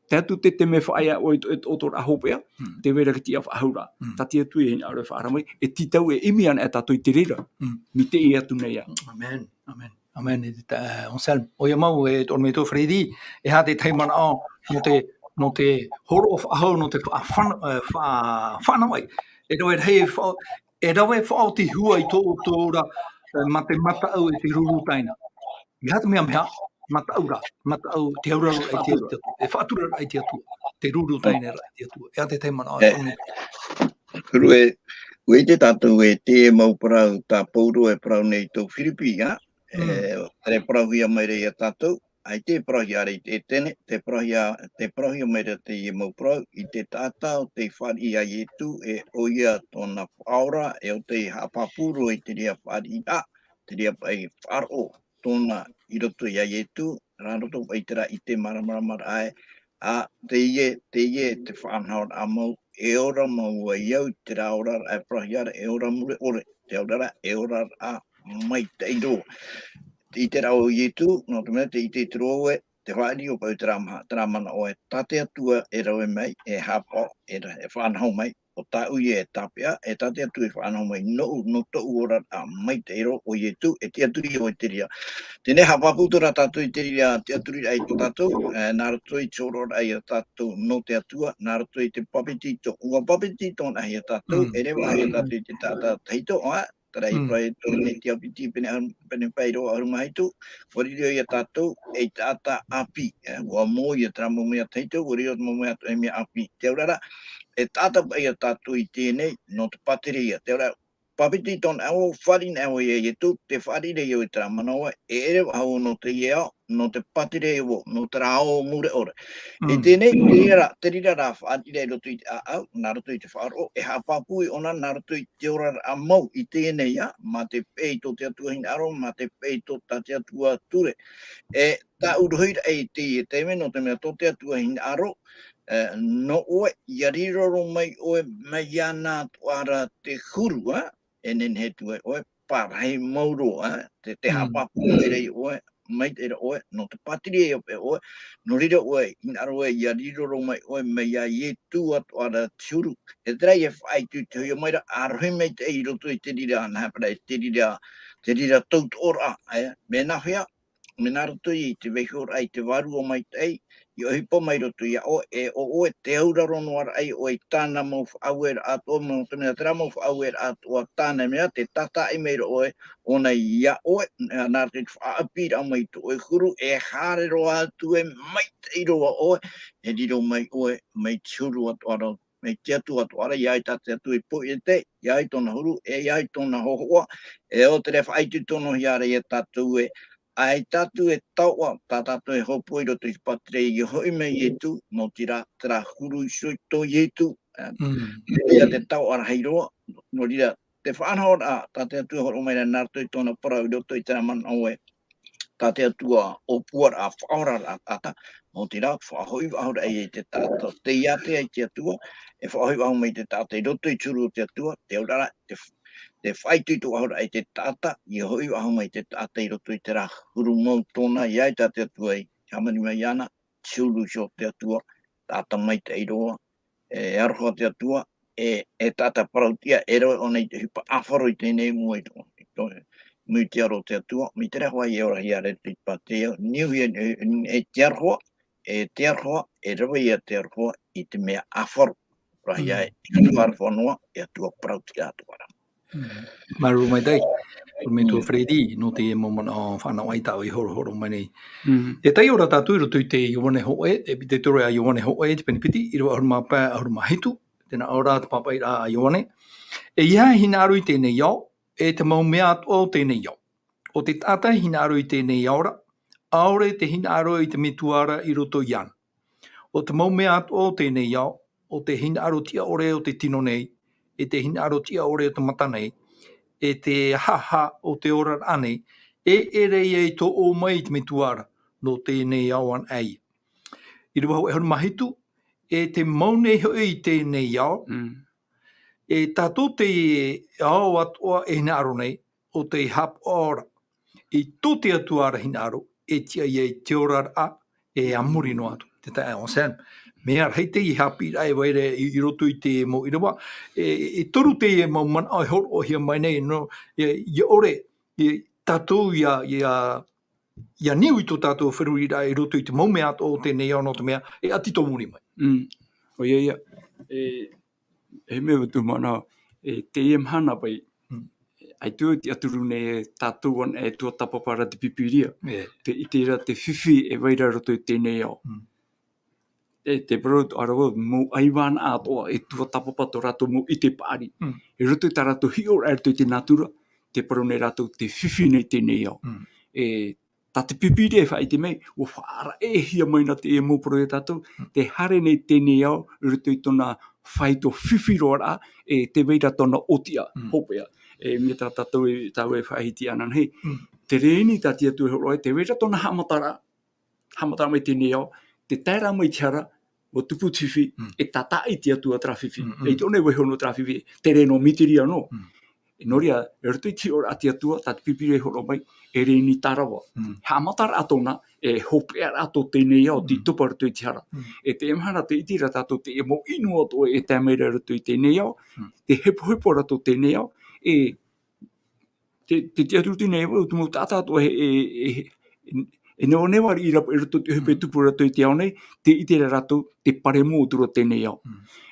Tae atu te, te mea faʻaea ʻoe i tō, e tō, tō rā hopeʻa, tē vai ra te tiʻa faʻahou ra. Tā te Atua e hinaʻaro e faʻaara mai, e tītau e ʻimi ana e tātou i te reira. Mai teie atu nei ā. Amen, amen, amen, e te, e, Anselme. ʻOia mau, e tō, mai tō Freddy, ʻeiaha te tahi manaʻo, nō te, nō te hōroʻa faʻahou, nō te faʻa-, faʻa-, e, faʻa-, faʻanahoraʻa. E rave rahi e faʻa-, e rave faʻaoti hua i tō ʻoutou ora, e, mā te mataʻu e te ruru taina. ʻEiaha te mea, mea, mataʻu ra, mataʻu, te auraro i te Atua, e faʻaturaraʻa i te Atua, te ruru taina ra i te Atua. ʻEiaha te tahi manaʻo, e, tō nei. Huru e, ʻua ʻite tātou e te mau parau tā Paulo e parau nei i tō Firipi, ā, e, tē parauhia mai ra ia tātou, ʻaita e parauhia ra i te Etene, tē parauhia, tē parauhia mai ra teie mau parau, i te taʻata ʻo tei fāriʻi iā Ietu, e ʻoia tōna Faʻaora, e ʻo tei haʻapāpū roa i te reira fāriʻiraʻa, te reira paʻi faʻaroʻo tōna i roto iā Ietu, nā roto paʻi terā ʻite māramarama ra ē, ā, teie, teie te faʻanahoraʻa mau, e ora mau ai au i terā oraraʻa e parauhia ra, e ora mure ʻore, te auraro, e oraraʻa maitaʻi roa. Tē ʻite ra ʻo Ietu, nō te mea, tē ʻite atu ra ʻoe, te fāriʻi ʻo paʻi terā maha, terā manaʻo ē, tā te Atua e rave mai, e haʻapaʻo, e ra-, e faʻanaho mai, ʻo tāʻu ia e tāpeʻa, e tā te Atua e faʻanaho mai, nōʻu, nō tōʻu oraraʻa maitaʻi roa ʻo Ietu, e tiʻaturi ʻoe i te reira. Teie nei haʻapāpū atoʻa ra tātou i te reira tiʻaturiraʻa i tō tātou, e, nā roto i te hōroʻaraʻa ia tātou nō te Atua, nā roto i te papetito, ʻua papetito anaʻe ia tātou, e reva ia tātou i te taʻata tahito, ā, terā i parau atu nei te Āpiti pene, pene pae ʻīrava ʻahuru mā hitu, ʻua riro ia tātou ei taʻata ʻāpī, e, ʻua moʻe ia terā mau mea tahito, ʻua riro te mau mea atoʻa ei mea ʻāpī. Te auraʻa, e taʻata paʻi ia tātou i teie nei, nō te pātireia, te auraʻa, pāpiti tōna ʻohipa, fāriʻi ʻoia iā Ietu, tē fāriʻi ra ʻoia i terā manaʻo, e ʻere faʻahou nō teie ao, nō te pātireia, nō terā ao mure ʻore. E tēnei, te reira, te reira rā fāriʻi i roto i te ʻāʻau, nā roto i te faʻaroʻo, e haʻapāpū ʻōna nā roto i te oraraʻa mau i teie nei ao, mā te peʻe i tō te Atua hinaʻaro, mā te peʻe i tō tā te Atua ture. E tāʻu rohi ra i teie taime, nō te mea tō te Atua hinaʻaro, e, nō ʻoe, ʻia riro roa mai ʻoe, mai iāna atoʻa ra te huru, ā, e nehenehe atu ai ʻoe, pārahi mau roa, ā, te, te haʻapāpū mai ra ʻoe, maitaʻi ra ʻoe, nō te pātireia paʻi ʻoe, nō reira ʻoe, hinaʻaro ʻoe, ʻia riro roa mai ʻoe, mai iā Ietu atoʻa ra te huru. E terā e faʻaitoito mai ra, ʻa rohi maitaʻi i roto i te reira, nā hea paʻi, te reira, te reira tautoʻoraʻa, ā, mea nāhea, mea nā roto i te vaihoraʻa i te Vārua Maitaʻi, ʻia ʻohipa mai roto iā ʻoe, e ʻo ʻoe, te auraro noa ra ʻoe i tāna mau faʻaueraʻa atoʻa, nō te mea terā mau faʻaueraʻa atoʻa tāna e mea, tē tātaʻi mai ra ʻoe, ʻōna iā ʻoe, nā roto i te faʻaʻāpīraʻa mai i tō ʻoe huru, e haere roa atu e maitaʻi roa ʻoe, e riro mai ʻoe, mai te huru atoʻa ra, mai te Atua atoʻa ra, ʻia ʻite tā te Atua i poiete, ʻia ʻite tōna huru, e ʻia ʻite tōna hōhoʻa, e ʻo te reira faʻaitoito noa ra iā tātou ē, ʻa ia tātou e taoʻa, tā tātou e hōpoi i roto i te pātireia, ʻia hoʻi mai Ietu, nō te reira, terā huru iho tō Ietu, ā, ia te taoʻa rahi roa, nō reira, te faʻanahoraʻa, tā te Atua e hōroʻa mai ra nā roto i tōna parau i roto i terā manaʻo ē, tā te Atua ʻōpuaraʻa, faʻaoraraʻa taʻata, nō te reira, faʻahoʻi faʻahou ra ʻoia i te taʻata, tei ʻite ai te Atua, e faʻahoʻi faʻahou mai te taʻata i roto i te huru o te Atua, te auraʻa, te, te faʻaitoito faʻahou ra i te taʻata, ʻia hoʻi faʻahou mai te taʻata i roto i terā huru mau tōna, ʻia ʻite tā te Atua i hāmani mai iāna, te huru iho o te Atua, taʻata maitaʻi roa, e aroha te Atua, e, e taʻata parauʻtiʻa, e rave ʻōna i te ʻohipa ʻāfaro i teie nei mua i tō, i tō, i mua i te aro o te Atua, mai te reira hoʻi e ora hia ra i te pātireia, niuhia, e, e te aroha, e te aroha, e rave ia te aroha i te mea ʻāfaro. Ora hia e, e Atua aroha noa, e Atua parauʻtiʻa atoʻa ra. Māuruuru maitaʻi, ʻorometua Freddy, nō te mau manaʻo fānaʻo ʻaita i horohoro mai nei. E taiʻo ra tātou i roto i te Ioane hōʻē, e piti, te toru a Ioane hōʻē, te pene piti, ʻīrava ʻahuru mā pae, ʻahuru mā hitu, tē nā ʻō ra te pāpaʻiraʻa a Ioane. E ʻeiaha e hinaʻaro i teie nei ao, e te mau mea atoʻa o teie nei ao. ʻO te taʻata e hinaʻaro i teie nei ao ra, ʻaore te hinaʻaro i te Metua ra i roto iāna. ʻO te mau mea atoʻa o teie nei ao, ʻo te hinaʻaro tiʻa ʻore o te tino nei, e te hinaʻaro tiʻa ʻore o te mata nei, e te haʻahaʻa o te oraraʻa nei, e ʻere ia i tōʻō mai i te Metua ra, nō teie nei ao anaʻe. ʻĪrava hōʻē ʻahuru mā hitu, e te mau nei hoʻi i teie nei ao, e tātou te ao atoʻa e hinaʻaro nei, ʻo tei haʻapaʻo ra i tō te Atua ra hinaʻaro, e tiʻa ia i te oraraʻa, e a muri noa atu, te taeaʻe Anselme. Mea rahi teie haʻapiʻiraʻa e vai ra i, i roto i te mau ʻīrava, e, e toru teie mau manaʻo e hōroʻahia mai nei, nō, e, ʻia ʻore, e, tātou ʻia, ʻia, ʻia niu i tō tātou feruriraʻa i roto i te mau mea atoʻa o teie nei ao, nō te mea, e ʻati tō muri mai. ʻOia ia, e, e mea atu mana, e, teie mahana paʻi, ʻaita e tiʻaturi nei e tātou anaʻe e tuatāpapa ra te Pīpīria. Te, i terā te fifi e vai ra i roto i teie nei ao. E, te parau atoʻa ra, mau ʻaivānaʻa atoʻa e tuatāpapa tō rātou mau ʻite paʻari. I roto i tā rātou hiʻoraʻa i roto i te nātura, te parau nei rātou te fifi nei teie nei ao. E, tā te Pīpīria e faʻaʻite mai, ʻua faʻaʻaraʻehia mai na teie mau parau iā tātou, tē haere nei teie nei ao, i roto i tōna faito fifi roa ra, e tē vai ra tōna ʻōtiʻa, hopeʻa. E, mea tā tātou e, tāua e faʻahiti ananahi. Te rēni tā te Atua e hōroʻa ai, tē vai ra tōna haʻamataraʻa, haʻamataraʻa mai teie nei ao, tē tae ra mai te hara, ʻua tupu te fifi, e tātaʻi te Atua terā fifi. E i tōna e vaiho noa terā fifi, tere noa, mītiria noa. Nō reira, i roto i te hiʻoraʻa a te Atua, tā te Pīpīria e hōroʻa mai, e rēni tārava. Haʻamataraʻa tōna, e hopeʻaraʻa tō teie nei ao, tei topa i roto i te hara. E teie mahana tē ʻite ra tātou teie mau ʻino atoʻa e tae mai ra i roto i teie nei ao, tē hepohepo ra tō teie nei ao, e te, te tiʻaturi nei, ʻo te mau taʻata atoʻa e, e, e, e nevaneva riʻi ra i roto i te ʻohipa e tupu ra i roto i te ao nei, tē ʻite ra rātou te paremo atu ra teie nei ao.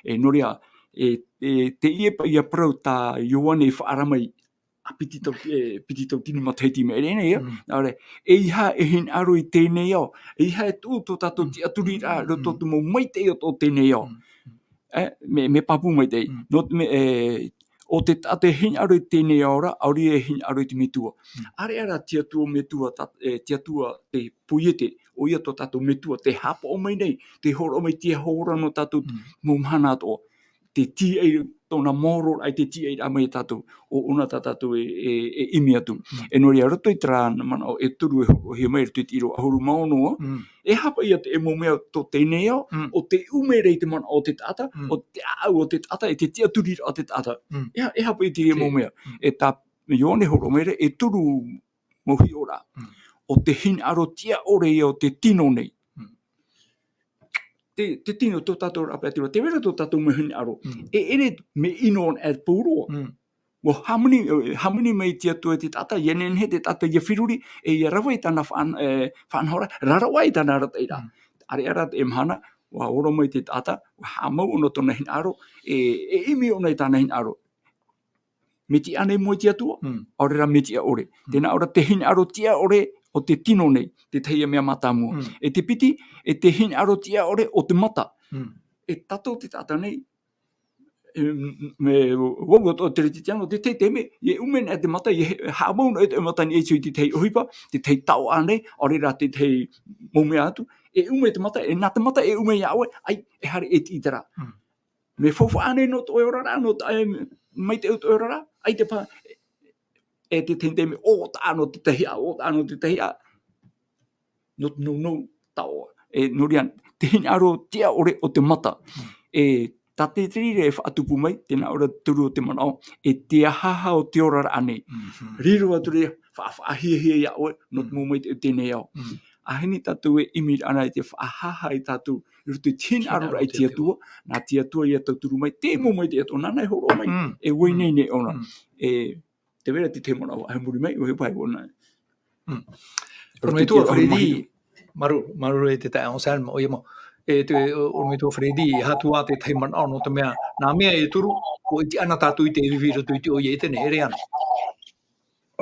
E, nō reira, e, e, teie paʻi ia parau tā Ioane i faʻaara mai, ā piti tau, e, piti tauatini matahiti i maʻiri nei, ia. Nā reira, ʻeiaha e hinaʻaro i teie nei ao, ʻeiaha e tuʻu tō tātou tiʻaturiraʻa, i roto i te mau maitaʻi o, o teie nei ao. E, mea, mea pāpū maitaʻi. Nō, mea, e, ʻo te taʻata e hinaʻaro i teie nei ao ra, ʻaore e hinaʻaro i te metua. ʻĀreʻa rā te atua metua, tā, e, te atua te poiete, ʻoia tō tātou metua, tē haʻapaʻo mai nei, tē hōroʻa mai te aho ora nō tātou mau mahana atoʻa. Te tīaʻi, tōna maoro raʻa i te tīaʻiraʻa mai ia tātou, ʻo, ʻōna tā tātou e, e, e ʻimi atu. E nō reira, roto i terā manaʻo e toru e hōroʻahia mai, roto i te ʻīrava ʻahuru mā ono, e haʻapaʻo ia te, e mau mea tō teie nei ao, ʻo te ʻume ra i te manaʻo o te taʻata, ʻo te ʻāʻau o te taʻata, e te tiʻaturiraʻa o te taʻata. E ha-, e haʻapaʻo i te reira mau mea. E tā Ioane hōroʻa mai ra, e toru mau hiʻoraʻa. ʻO te hinaʻaro tiʻa ʻore ia o te tino nei. Te, te tino tō tātou raʻa pae atu ra, tē vai ra tō tātou mau hinaʻaro. E ʻere mea ʻino ana e Pauroa. ʻUa hāmani, e, hāmani mai te atua i te taʻata, ʻia nehenehe te taʻata ʻia feruri, e ʻia rave i tāna faʻan-, e, faʻanahoraʻa, raro aʻe i tāna arataʻiraʻa. ʻĀreʻa rā te mahana, ʻua ora mai te taʻata, ʻua haʻamau ʻōna tōna hinaʻaro, e, e ʻimi ʻōna i tāna hinaʻaro. Mea tiʻa ānei moe te atua? ʻAore rā mea tiʻa ʻore. Tēnā ʻō ra te hinaʻaro tiʻa ʻore o te tino nei, te tahi mea mātāmua. E te piti, e te hinaʻaro tiʻa ʻore o te mata. E tātou te taʻata nei, e, m-, m-, me, ʻua, ʻua, ʻo te Kerisetiano, te tahi taime, ʻia ʻume ana te mata, ʻia he-, haʻamau ana te mata nei e tō i te tahi ʻohipa, te tahi taoʻa nei, ʻaore rā te tahi mau mea atu, e ʻume te mata, e nā te mata e ʻume iā ʻoe, ʻai, e haere e tiʻi terā. Mea faufaʻa ānei nō tō ʻoe oraraʻa, nō tā ʻoe maitaʻi o tō ʻoe oraraʻa, ʻaita paha, e te tahi taime, ʻōtaʻa nō te tahi aʻe, ʻōtaʻa nō te tahi aʻe. Nō te nounou taoʻa. E, nō reira, te hinaʻaro tiʻa ʻore o te mata. E, tā te, te reira e faʻatupu mai, tēnā ʻō ra te toru o te manaʻo, e te ahaha o te oraraʻa nei. Riro atu ra, faʻa-, faʻahiahia iā ʻoe, nō te mau maitaʻi o teie nei ao. ʻAhani tātou e ʻimi ana i te faʻahaha ia tātou, i roto i te hinaʻaro raʻa i te atua, nā te atua ʻia tauturu mai, te mau maitaʻi atoʻa, nāna e hōroʻa mai, e ʻua ineine ʻōna. E, tē vai ra te tahi manaʻo, e muri mai, ʻua hipa ʻōna. Orometua Freddy, māuruuru, māuruuru e te taeaʻe Anselme, ʻoia mau. E te, orometua Freddy, e aha atu ā te tahi manaʻo nō te mea, nā mea e toru, ʻua ʻite ana tātou i te fifi i roto i te ʻoire i teie nei, e ʻere ana.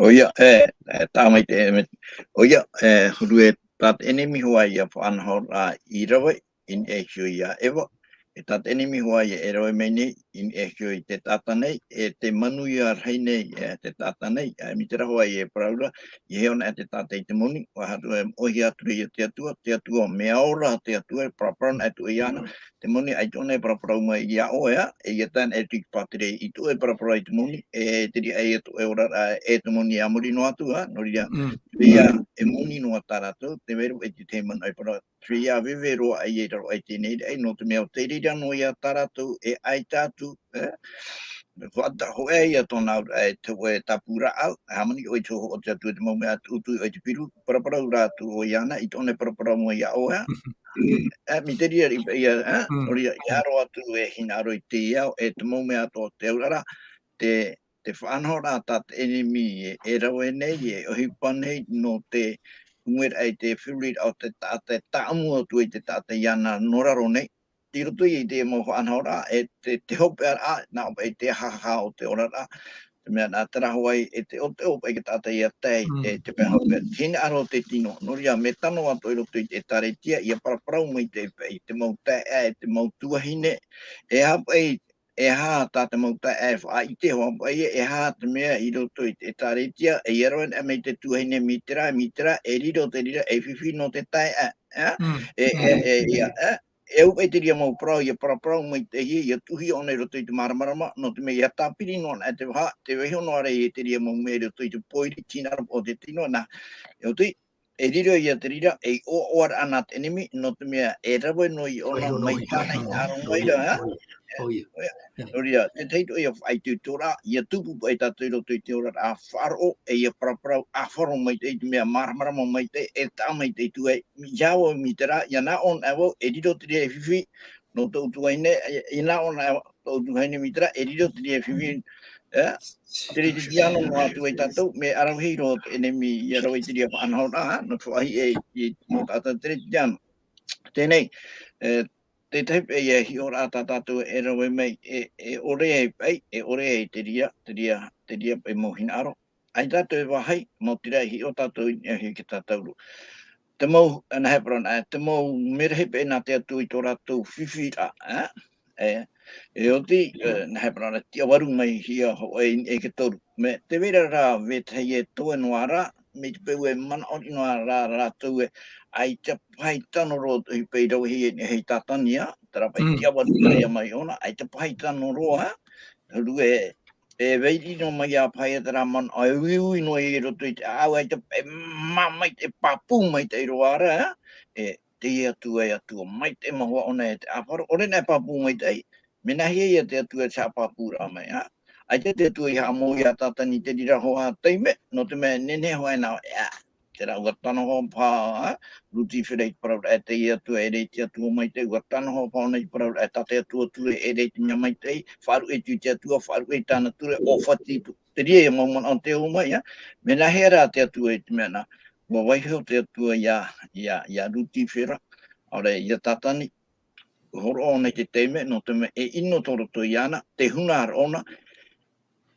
ʻOia, e, e, tāmau i te, e, ʻoia, e, huru e tā te ʻenemi hoʻi ʻia faʻanahoraʻa i rave, i niʻa iho ia Eva, e tā te ʻenemi hoʻi ʻia e rave mai nei, i niʻa iho i te taʻata nei, e te manuia rahi nei, e te taʻata nei, e mai te reira hoʻi e parau ra, ʻia hiʻo ana te taʻata i te moni, ʻua haru e moʻehia atu ra ia te atua, te atua, mea ora te atua, e paraparau na atu iāna, te moni ʻaita ʻōna e paraparau mai iā ʻoe, ā, e ʻia tae ana e tū i te pātireia i tō ʻoe paraparau i te moni, e te reira ʻaita ʻoe oraraʻa, e te moni a muri noa atu, ā, nō reira, ia, e moni noa tā rātou, tē vai ra e te tahi manaʻo e parau, te reira veve roa ʻaita i raro aʻe i teie nei, ā, nō te mea ʻo te reira noa ia tā rātou, e ʻaita atu, ē, faʻataʻa hoʻi ia tōna auraʻa e te hōʻē tāpū rāʻau, e hāmani ʻoe i te hōhoʻa o te atua i te mau mea atu, ʻutuʻi ʻoe i te piru, paraparau rā atu ʻoe iāna, ʻaita ʻōna e paraparau mai iā ʻoe, ā, mai te reira, ia, ā, nō reira, ʻia aro atu e hinaʻaro i te ao, e te mau mea atoʻa o te auraʻa, te, te faʻanahoraʻa tā te ʻenemi e, e rave nei, e ʻohipa nei, nō te ʻumeraʻa i te feruriraʻa o te taʻata, e tāʻamu atu ai te taʻata iāna nō raro nei, i roto i te mau faʻanahoraʻa, e te, te hopeʻaraʻa, nā ʻō paʻi te ahaha o te oraraʻa, te mea nā te rahi hoʻi, e te, ʻo te, ʻo paʻi te taʻata ʻia tae, e te mea hopeʻa, hinaʻaro te tino, nō reira, mea tano atu i roto i te ʻĒtārētia, ʻia paraparau maitaʻi paʻi, te mau taeaʻe, e te mau tuahine, e aha paʻi, e aha tā te mau taeaʻe e faʻaʻite, hoʻi paʻi, e aha te mea i roto i te ʻĒtārētia, e ʻia rave ana mai te tuahine Mitera, Mitera, e riro te reira, e fifi nō te taeaʻe, ā? E, e, e, ia, ā? E au paʻi te reira mau parau, ʻia paraparau maitaʻi, ʻia tuʻuhia ʻōna i roto i te māramarama, nō te mea ʻia tāpiri noa ana te vaha, tē vaiiho noa ra ia te reira mau mea i roto i te pōiri, tīnaraʻa o te tino, nā, e ʻo tei, e riro ia te reira, e ʻoaʻoa ra ana te ʻenemi, nō te mea e rave noa ia ʻōna mai tāna hinaʻaro mai ra, ā? ʻOia. Nō reira, te tahi atu ia faʻaitoitoraʻa, ʻia tupu paʻi tātou i roto i te oraraʻa faʻaroʻo, e ʻia paraparau, ʻāfaro maitaʻi i te mea māramarama maitaʻi, e taʻa maitaʻi atu ai, ʻia au Mitera, ʻia nā ʻō na vau, e riro te reira e fifi, nō tōʻu tuahine, e, ʻia nā ʻō na vau, tōʻu tuahine Mitera, e riro te reira e fifi, ā? Te Kerisetiano noa atu ai tātou, mea ʻaravihi roa te ʻenemi ʻia rave i te reira faʻanahoraʻa, nō te faʻaʻite i, i, nō tātou te Kerisetiano. Teie nei, e, te tahi paʻi ia hiʻoraʻa tā tātou e rave mai, e, e ʻore ai paʻi, e ʻore ai te reira, te reira, te reira paʻi mau hinaʻaro. ʻAita tātou e vāhi, mau te reira e hiʻo tātou i niʻa iho i te tātauro. Te mau, nā hea parau na, te mau merahi paʻi nā te Atua i tō rātou fifiraʻa, ā? E, e oti, e, nā hea parau ra, tiʻa varu mai hia hoʻi i niʻa i te toru. Mea, tē vai ra rā vetahi e toe noa ra, mai te peu e manaʻo noa ra rātou e, ʻaita paha i tano roa tō ʻoe pae i ravehia i niʻa i Tātani, ā, terā pae tiʻa varu mai ʻōna, ʻaita paha i tano roa, ā, huru e, e vai riro mai ā paha ia terā manaʻo, e uiui noa i roto i te ʻāʻau, ʻaita, e mā mai, e pāpū maitaʻi roa ra, ā, e, teie Atua e Atua maitaʻi mau ʻōna e te ʻāfaro, ʻaore nā e pāpū maitaʻi, mea nāhea ia te Atua e te haʻapāpūraʻa mai, ā? ʻAita te Atua i haʻamou ia Tātani i te reira hoʻi taime, nō te mea e nehenehe hoʻi nā, ā, terā ʻua tano hoʻi paha, ā, Lutifera i te parau ra e teie Atua, e ʻere i te Atua maitaʻi, ʻua tano hoʻi paha ʻōna i te parau ra e tā te Atua ture, e ʻere i te mea maitaʻi, faʻaruʻe atu i te Atua, faʻaruʻe i tāna ture, ʻōfati atu. Te reira ia mau manaʻo tē ō mai, ā? Mea nāhea rā te Atua i te mea nā, ʻua vaiiho te Atua ia, ia, ia Lutifera, ʻaore ia Tātani, ʻua hōroʻa ʻōna i te taime, nō te mea e ʻino tō roto iāna, te huna ra ʻōna,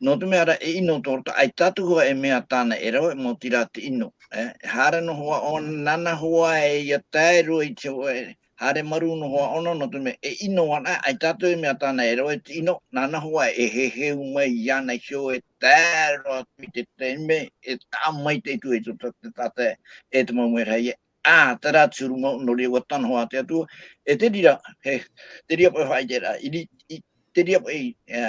nō te mea rā e ʻino tō roto, ʻaita atu hoʻi e mea tāna e rave, maoti rā te ʻino, e, haere noa hoʻi ʻōna, nāna hoʻi e ia tae roa i te hōʻē, haere marū noa hoʻi ʻōna, nō te mea e ʻino ana, ʻaita atu e mea tāna e rave te ʻino, nāna hoʻi e heheu mai iāna i te hōʻē tae roa atu i te taime, e taʻa maitaʻi atu ai tō tā-, te taʻata e te mau merahi ē, ā, terā te huru mau, nō reira ʻua tano hoʻi te Atua, e te reira, e, te reira paʻi faʻaʻite ra, i ri-, i te reira paʻi, e,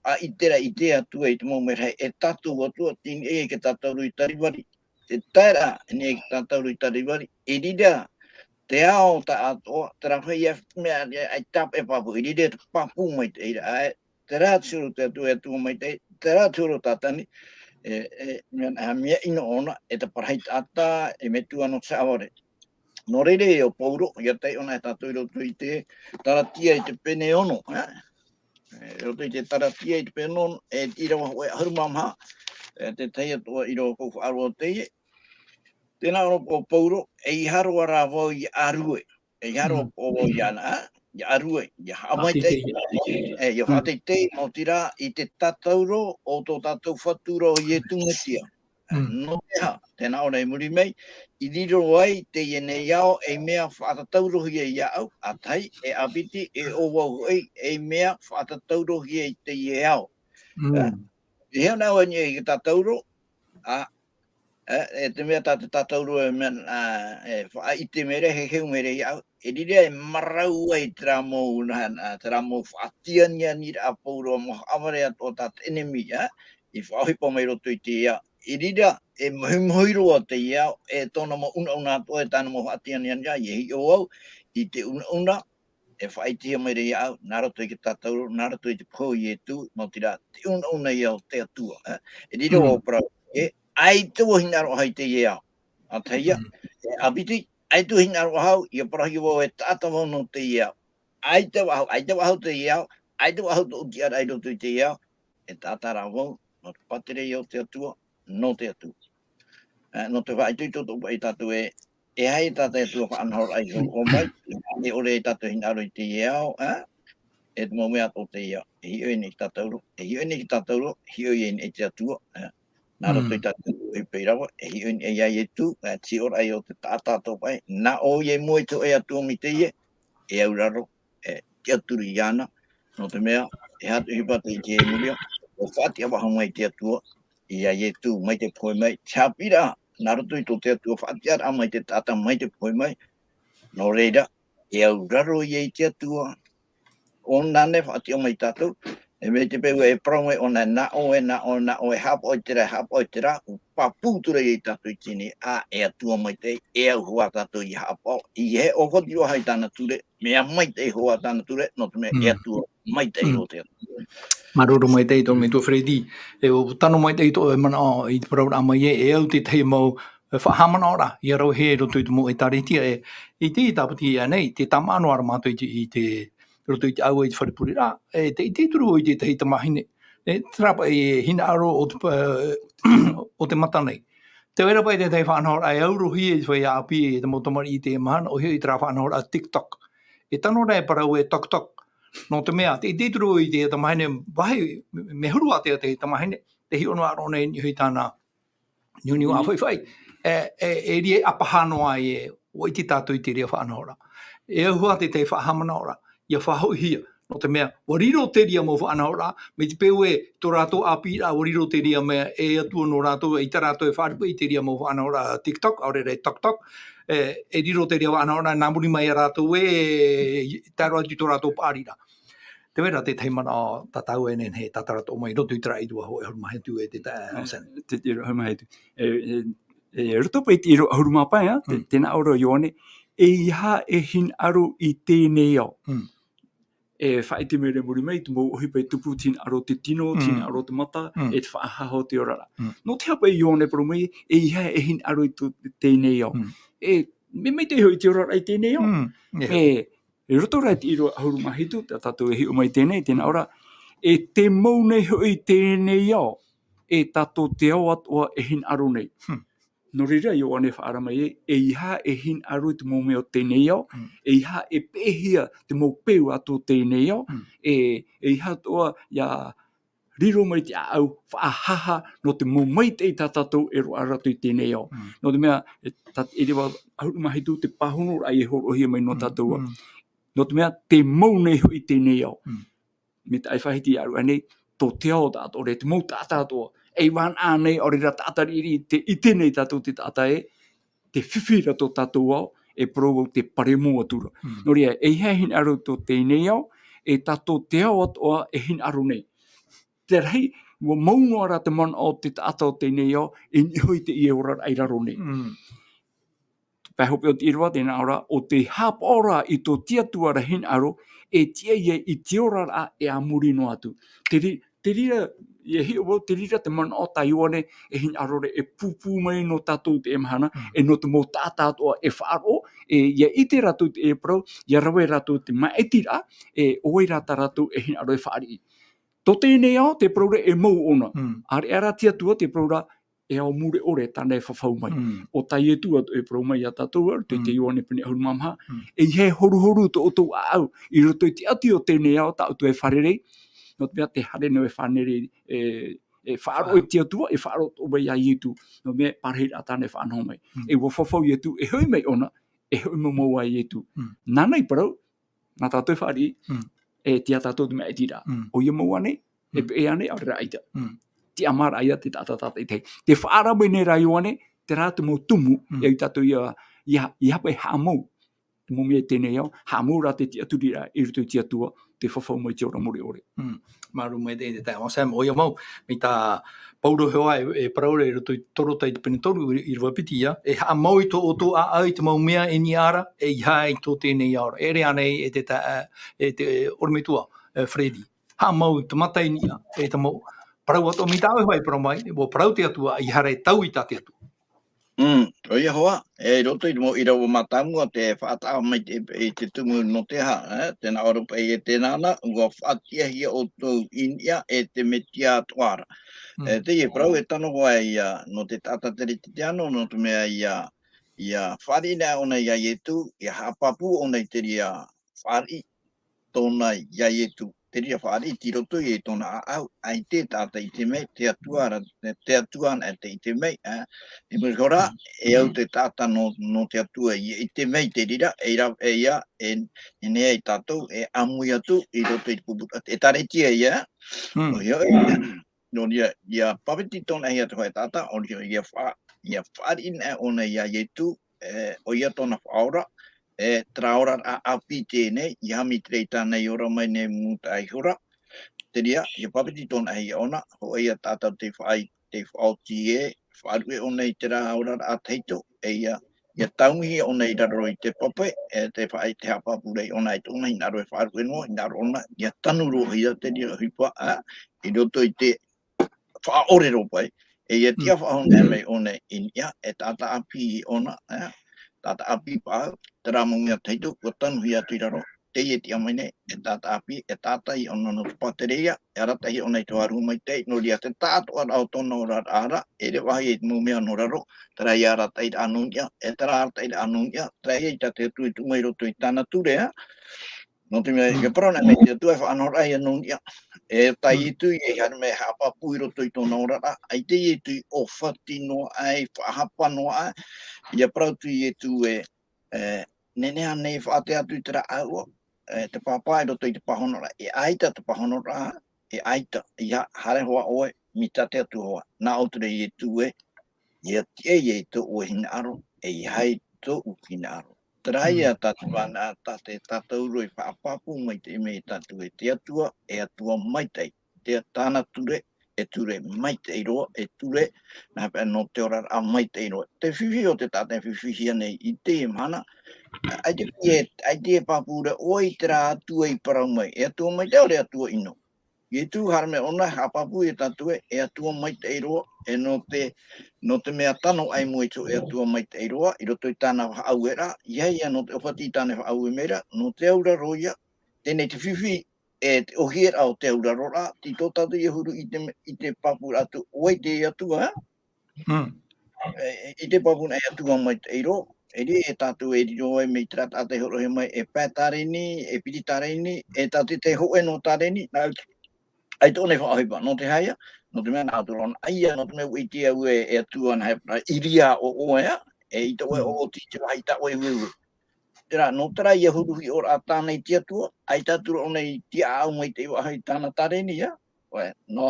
faʻaʻite ra i te Atua i te mau merahi, e tātou Atua, tei niʻa ai ke tātauro i Tarivari, te taeraʻa, i niʻa ai ke tātauro i Tarivari, i reira, te ao tā atoʻa, terā paʻi ia mea, e, ʻaita e pāpū, i reira te pāpū maitaʻi ra, e, terā te huru te Atua, e Atua maitaʻi, terā te huru Tātani, e, e, mea, e, mea ʻino ʻōna, e te parahi taʻata, e metua nō te haʻavare. Nō reira ē ʻo Pauro, ʻia tae ʻōna e tātou i roto i te Taratia i te pene ono, e? E, i roto i te Taratia i te pene ono, e ʻīrava hōʻē ʻahuru mā maha, e, te tahi atoʻa ʻīrava ʻoku ou faʻaroʻo teie. Tē nā ʻō ra ʻo Pauro, ʻeiaha roa rā vau ʻia ʻārue. ʻEiaha roa ʻo vau ʻia na-, ʻia ʻārue, ʻia haʻamaitaʻi, e, ʻia faʻateitei, maoti rā, i te tātauro o tō tātou Fatu ra ʻo Iesu Mesia. Nō te aha, tē nā ʻō ra i muri mai, i riro ai teie nei ao ei mea faʻatātaurohia iāʻu, ʻa tahi, e ʻāpiti, e ʻo vau hoʻi, ei mea faʻatātaurohia i teie ao. E, e hia nā ʻō i te tātauro, ʻa, e, e te mea tā te tātauro e mea, ā, e faʻaʻite mai ra, e heheu mai ra iāʻu, e riro e marau ai terā mau, nā, nā, terā mau faʻatianianiraʻa pauroa, mau haʻavare atoʻa tā te ʻenemi, ā, i faʻaʻohipa mai roto i te ao. I reira, e mohimohi roa teie ao, e tōna mau unauna atoʻa, e tāna mau faʻatianianiraʻa, ʻia hiʻo au i te unauna, e faʻaʻitehia mai ra iāʻu, nā roto i te tātauro, nā roto i te pohe o Iesu, maoti rā, te unauna ia o te Atua, e. E riro vau parau, e, ʻaita vau hinaʻaro ʻaha i teie ao. ʻA tahi ā, e ʻāpiti, ʻaita vau hinaʻaro ʻaha au, ʻia parauhia vau e taʻata vau nō teie ao. ʻAita vau, ʻaita vau teie ao, ʻaita vau tōʻu tiʻaraʻa i roto i teie ao, e taʻata rā vau, nō te pātireia ia o te Atua, nō te Atua. E, nō te faʻaitoito atoʻa paʻi tātou ē, e aha tā te Atua faʻanahoraʻa i hōroʻa mai, e ʻore tātou hinaʻaro i teie ao, e, e te mau mea atoʻa o teie ao, e hiʻo i niʻa i te tātauro, e hiʻo i niʻa i te tātauro, hiʻo i niʻa i te Atua, e, nā roto i tā te ʻohipa ʻīrava, e hiʻo i niʻa iā Iesu, e, te hiʻoraʻa o te taʻata atoʻa paʻi, nā ʻō ia i mua i te hōʻē Atua mai teie, e auraro, e tiʻaturi iāna, nō te mea, e aha te ʻohipa tei ʻite i muri iho, ʻua faʻatiʻa faʻahou mai te Atua, iā Iesu, mai te pohe mai, te haʻapiʻiraʻa, nā roto i tō te Atua faʻatiʻaraʻa mai te taʻata mai te pohe mai, nō reira, e auraro ia i te Atua, ʻōna nei faʻatiʻa mai tātou, e mai te peu e parau mai ʻōna, nā ʻō, e nā ʻō, nā ʻō, e haʻapaʻo i terā, e haʻapaʻo i terā, ʻua pāpū atu ra ia tātou i teie nei, ā, e Atua maitaʻi, e au hoʻi tātou ʻia haʻapaʻo, ʻeiaha e ʻōfati roa i tāna ture, mea maitaʻi hoʻi tāna ture, nō te mea e Atua maitaʻi roa te Atua. Māuruuru maitaʻi tō metua Freddy, e ʻua tano maitaʻi tō ʻoe manaʻo i te parauraʻa mai ē, e au te tahi mau, e, faʻahaʻamanaʻoraʻa, ʻia ravehia i roto i te mau ʻĒtārētia, e, i te tāpati ānei, tē tāmā noa ra mātou i te, i te, roto i te ʻāua i te fare pureraʻa, e, te, te turu i te tahi tamahine, e, terā paʻi e hinaʻaro o te pa-, o te mata nei. Tē vai ra paʻi te tahi faʻanahoraʻa e aurohia i te feiā ʻāpī, e te mau tamariʻi i teie mahana, ʻo hiʻo i terā faʻanahoraʻa TikTok. E tano ra e parau e tok tok. Nō te mea, te, te turu i te tamahine, vāhi, mea huru ā te, te tamahine, tē hiʻo noa roa nei i niʻa i tāna niuniu ʻāfaifai. E, e, e riro e ʻapaha noa ai e, ʻua ʻite tātou i te reira faʻanahoraʻa. E au hoʻi te tahi faʻahaʻamanaʻoraʻa, ʻia faʻahoʻihia, Nō te mea, ʻua riro terā mau faʻanahoraʻa, mai te peu ē, tō rātou ʻāpīraʻa, ʻua riro terā mea, e atu nō rātou, ʻeita rātou e faʻariʻi i terā mau faʻanahoraʻa TikTok, ʻaore rā e TikTok, e, e riro terā faʻanahoraʻa, nā muri mai ia rātou ē, e tae roa atu i tō rātou paʻari ra. Tē vai ra te tahi manaʻo tātou e nehenehe e tātaratoʻa mai, i roto i terā ʻīrava hōʻē ʻahuru mā hitu e te tā, Mm. Te, te ʻīrava ʻahuru mā hitu. E, e, e, roto paʻi te ʻīrava ʻahuru mā pae, ā, te, Mm. tē nā ʻō ra Ioane, ʻeiaha e hinaʻaro i teie nei ao. Mm. E faʻaʻite mai ra i muri mai, te mau ʻohipa e tupu, te hinaʻaro te tino, te Mm. hinaʻaro te mata, Mm. e te faʻahaha o te oraraʻa. Mm. Nō te aha paʻi Ioane e parau mai, ʻeiaha e hinaʻaro i tō, teie nei ao. Mm. E, mea maitaʻi hoʻi te oraraʻa i teie nei ao. Mm. Yeah. E, i roto rā i te ʻīrava ʻahuru mā hitu, tā tātou e hiʻo mai teie nei, tē nā ʻō ra, e tē mau nei hoʻi teie nei ao, e tā tō te ao atoʻa e hinaʻaro nei. Hmm. Nō reira, Ioane e faʻaara mai ē, ʻeiaha e hinaʻaro i te mau mea o teie nei ao, Hmm. ʻeiaha e peʻehia te mau peu atoʻa o teie nei ao, Hmm. e, ʻeiaha atoʻa ʻia riro mai te ʻāʻau faʻahaha nō te mau maitaʻi tā tātou e roaʻa ra atu i teie nei ao. Hmm. Nō te mea, e, tā, ʻīrava ʻahuru mā hitu te pāhonoraʻa e hōroʻahia mai nō Hmm. tātou ā. Hmm. Nō te mea, tē mau nei hoʻi teie nei ao. Hmm. Mai te ʻāifaʻahiti i ʻāruʻa nei, tō te ao taʻatoʻa, te mau taʻata atoʻa, e vānaʻa nei, ʻaore rā taʻata riʻiriʻi, tē ʻite nei tātou te taʻata ē, tē fifi ra tō tātou ao, e parau vau tē paremo atu ra. Mm. Nō reira, ʻeiaha e hinaʻaro i tō teie nei ao, e tā tō te ao atoʻa e hinaʻaro nei. Te rahi, ʻua mau noa ra te manaʻo o te taʻata o teie nei ao, e niʻa hoʻi i teie oraraʻa i raro nei. Mm. Pae hopeʻa o te ʻīrava, tē nā ʻō ra, ʻo tē haʻapaʻo ra i tō te Atua ra hinaʻaro, e tiʻa ia i te oraraʻa e a muri noa atu. Te rei-, te reira, e hiʻo vau, te reira te manaʻo tā Ioane e hinaʻaro ra, e pūpū mai nō tātou i teie mahana, Mm. e nō te mau taʻata atoʻa e faʻaroʻo, e ʻia ʻite rātou i te parau, ʻia rave rātou i te māʻitiraʻa, e ʻo vai rā tā rātou e hinaʻaro e fāriʻi. Tō teie nei ao, tē parau ra e mau ʻōna. Mm. ʻAreʻa rā te Atua, tē parau ra, e ao mure ʻore tāna e fafau mai. Mm. ʻO tā Ietu atoʻa e parau mai ia tātou, ā, te, te Mm. Ioane pene ʻahuru mā maha. Mm. ʻEiaha e horuhoru tō ʻoutou ʻāʻau, i roto i te ʻati o teie nei ao, tā ʻoutou e fārerei, nō te mea tē haere noa e fānere, e, e faʻaroʻo i te Atua, e faʻaroʻo atoʻa mai ia Ietu, nō te mea e parahiraʻa tāna e faʻanaho mai. Mm. E ʻua fafau Ietu, e hoʻi mai ʻōna, e hoʻi mau mau ia Ietu. Mm. Nāna i parau, nā tātou e fāriʻi, Mm. e tiʻa tātou te māʻitiraʻa. Mm. ʻOia mau ānei, e Mm. peʻe ānei, ʻaore rā ʻaita. Mm. Tiʻamāraʻa ia te taʻata tātaʻitahi. Tē faʻaara mai nei rā Ioane, terā te mau tumu, Mm. e au tātou ia, ia, ia hapa e haʻamau. Te mau mea i teie nei ao, haʻamau rā te tiʻaturiraʻa i roto i te Atua, tē fafau mai i te ora mure ʻore. Mm. Māuruuru maitaʻi te taeaʻe Sam, ʻoia mau, mai tā Paulo hoʻi e, e parau ra i roto i Torotai te pene toru, i, ʻīrava piti ia, e haʻamau i tō ʻoutou ʻāʻau i te mau mea e niʻa ra, ʻeiaha i tō teie nei ao ra. E ʻere ānei e te ta-, e te ʻorometua, e Freddy. Haʻamau i te mata i niʻa, e te mau parau atoʻa mai tāʻoe hoʻi e parau mai, ʻua parau te Atua, ʻeiaha ra e taui tā te Atua. Mm, ʻoia hoʻi, e, i roto i te mau ʻīrava mātāmua, tē faʻataʻa mai te, i te tumu nō te aha, e, tē nā ʻō ra paʻi e tēnā na, ʻua faʻatiʻahia ʻoutou i niʻa e te Metia atoʻa ra. Mm. E, teie parau e tano hoʻi ia, nō te taʻata Kerisetiano, nō te mea ia, ʻia fāriʻi anaʻe ʻōna ia Ietu, ʻia haʻapāpū ʻōna i te reira fāriʻi, tōna ia Ietu, te reira fāriʻi tei roto i tōna ʻāʻau, ʻaita e taʻata ʻite mai, te Atua ra, te Atua anaʻe tē ʻite mai, ā, i muri iho ra, e au te taʻata nō, nō te Atua ʻia ʻite mai te reira, e ra-, e ia, e, e nehenehe ai tātou, e ʻāmui atu, i roto i te pupu, ʻĒkālesia ia, Mm. ʻoia, ʻoia, nō reira, ʻia papetitohia atu hoʻi te taʻata, ʻo reira, ʻia fa-, ʻia fāriʻi anaʻe ʻōna ia Ietu, e, ʻoia tōna faʻaora, e, terā oraraʻa ʻāpī teie nei, ʻeiaha Metia i tāna i ora mai nei i mūtaʻa iho ra. Te reira, ʻia papetitohia ʻōna, hōʻē ia taʻata tei faʻa-, tei faʻaoti ē, faʻaruʻe ʻōna i terā oraraʻa tahito, e ʻia, ʻia taumuhia ʻōna i raro i te pape, e, te faʻa-, te haʻapāpūraʻa ʻōna i tōna hinaʻaro e faʻaruʻe noa, hinaʻaro ʻōna, ʻia tanu roa ia te reira ʻohipa, ā, i roto i te faʻaʻōrero paʻi, e ʻia tiʻa Mm. faʻahou anaʻe mai ʻōna i niʻa, e taʻata ʻāpī ʻōna, e, taʻata ʻāpī paʻi, terā mau mea tahito, ʻua tanuhia atu i raro, teie e tiʻa mai nei, e taʻata ʻāpī, e tātaʻi ʻōna nō te pātireia, e arataʻihia ʻōna i te Vārua Maitaʻi, nō reira te taʻatoʻaraʻa o tōna oraraʻa ra, e reva ai te mau mea nō raro, terā ia arataʻiraʻa nō niʻa, e terā arataʻiraʻa nō niʻa, terā ia i tā te Atua i tuʻu mai i roto i tāna ture, ā, Nō te mea, Mm. ʻia parau anaʻe mai te Atua e faʻanahoraʻa ia nō niʻa. E tā Mm. Ietu ia i haere mai e haʻapāpū i roto i tōna oraraʻa, ʻaita Ietu i ʻōfati noa aʻe, faʻahapa noa aʻe, ʻia parau atu Ietu ē, e, nehenehe ānei e faʻatea atu i terā ʻāua, e, te pāpā i roto i te pāhonoraʻa, e ʻaita te pāhonoraʻa, e ʻaita, ʻeiaha, haere hoʻi ʻoe, mai tā te Atua hoʻi, nā ʻō atu ra Ietu ē, ʻia tiʻa ia i tō ʻoe hinaʻaro, e ʻeiaha i tōʻu hinaʻaro. Terā ia tā te vānaʻa, tā te, tātou roa i haʻapāpū maitaʻi mai tātou e te Atua, e Atua maitaʻi, te, tāna ture, e ture maitaʻi roa, e ture, nā, nō te oraraʻa maitaʻi roa. Te fifi o te taʻata e fifihia nei i teie mahana, ʻaita e, ʻaita e pāpū ra ʻoe i terā Atua i parau mai, e Atua maitaʻi, ʻaore Atua ʻino. Ietu, haere mai ʻōna, haʻapāpū ia tātou ē, e Atua maitaʻi roa, e nō te, nō te mea tano ʻai mua i tō e Atua maitaʻi roa, i roto i tāna faʻaueraʻa, ʻeiaha ia nō te ʻōpati i tāna faʻaue mai ra, nō te auraro ia, teie nei te fifi, e te ʻohie ra o te auraroraʻa, tei tō tātou ia huru i te, i te pāpūraʻa atu, ʻo vai te Atua, ā? Mm. E, e, i te pāpūraʻa e Atua maitaʻi roa, e riro e tātou e riro ai mai terā taʻata i hōroʻahia mai, e pae tāreni, e piti tāreni, e tā te, te hōʻē noa tāreni, nā, ʻaita ʻōna i faʻaʻohipa, nō te aha ia, nō te mea nā ʻō atu ra ʻōna, ʻaita, nō te mea ʻua ʻite au ē, e Atua, nā hea parau, ʻeiaha ʻo ʻoe, ā, e ʻaita ʻoe ʻo ʻoti i te vāhi tā ʻoe e ueue. Terā, nō terā ia huru hiʻoraʻa tāna i te Atua, ʻaita atu ra ʻōna i tiʻaʻau maitaʻi faʻahou i tāna tāreni, ā? ʻOe, nō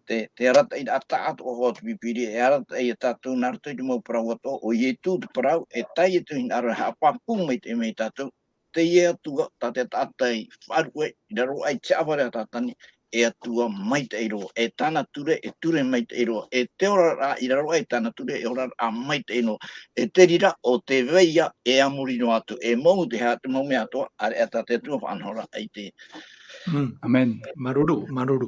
te, te arataʻiraʻa taʻatoʻa o te Pīpīria, e arataʻi ia tātou nā roto i te mau parau atoʻa, ʻo Ietu te parau, e tae atu i hinaʻaro e haʻapāpū maitaʻi mai tātou, teie Atua, tā te taʻata i faʻaruʻe, i raro aʻe i te haʻavare a Tātani, e Atua maitaʻi roa, e tāna ture, e ture maitaʻi roa, e te oraraʻa, i raro aʻe i tāna ture, e oraraʻa maitaʻi roa, e te reira, ʻo tē vai ïa, e a muri noa atu, e mau te hea, te mau mea atoʻa, ʻāreʻa tā te Atua faʻanahoraʻa i te Mm. Amen. Māuruuru, māuruuru.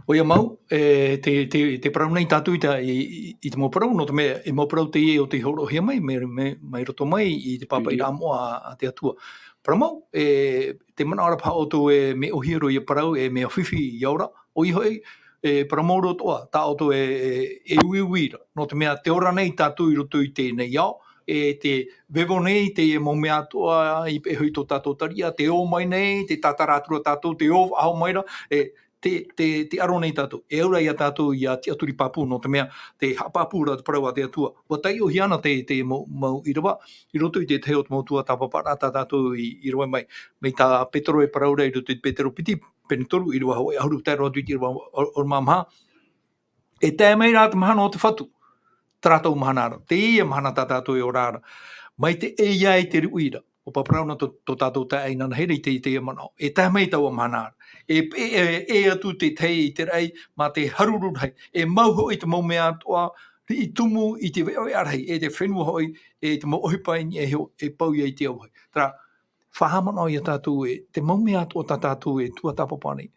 ʻOia mau, e, te, te, te parau nei tātou i ta-, i, i, i te mau parau, nō te mea, e mau parau teie o tei hōroʻahia mai, mai, mai, mai roto mai i te pāpaʻiraʻa moʻa a, a te Atua. Parau mau, e, te manaʻo ra paha ʻoutou e mea ʻohie roa ia parau, e mea fifi ia ora, ʻoia hoʻi, e, parau mau roa atoʻa, tā ʻoutou e, e, e uiui ra. Nō te mea, tē ora nei tātou i roto i teie nei ao, e tē vevo nei teie mau mea atoʻa i peʻe hoʻi tō tātou tariʻa, tē ō mai nei, tē tātara atu ra tātou, tē ō faʻahou mai ra, e, tē, tē, tē aro nei tātou. E aura ia tātou ʻia tiʻaturi pāpū, nō te mea, tē haʻapāpū ra te parau a te Atua. ʻUa taiʻohia ana te, te mau, mau ʻīrava, i roto i te tahi o te mau tuatāpaparaʻa tā tātou i, i rave mai. Mai tā Petero e parau ra i roto i te Petero piti, pene toru, ʻīrava hōʻē ʻahuru, tae roa atu i te ʻīrava ʻahuru mā maha. E tae mai rā te mahana o te Fatu, terā tau mahana ra, teie mahana tā tātou e ora ra, mai te ʻeiaha i te ruʻi ra, ʻua parau na tō, tō tātou taeaʻe inanahi ra i te, i teie manaʻo, e tae mai taua mahana ra, e, e, e, e ʻē atu te tahi i te raʻi, mā te haruru rahi, e mau hoʻi te mau mea atoʻa, riʻi tumu i te veʻaveʻa rahi, e te fenua hoʻi, e te mau ʻohipa i niʻa iho, e pau ïa i te auahi. Terā, faʻahaʻamanaʻo ia tātou ē, te mau mea atoʻa tā tātou e tuatāpapa nei.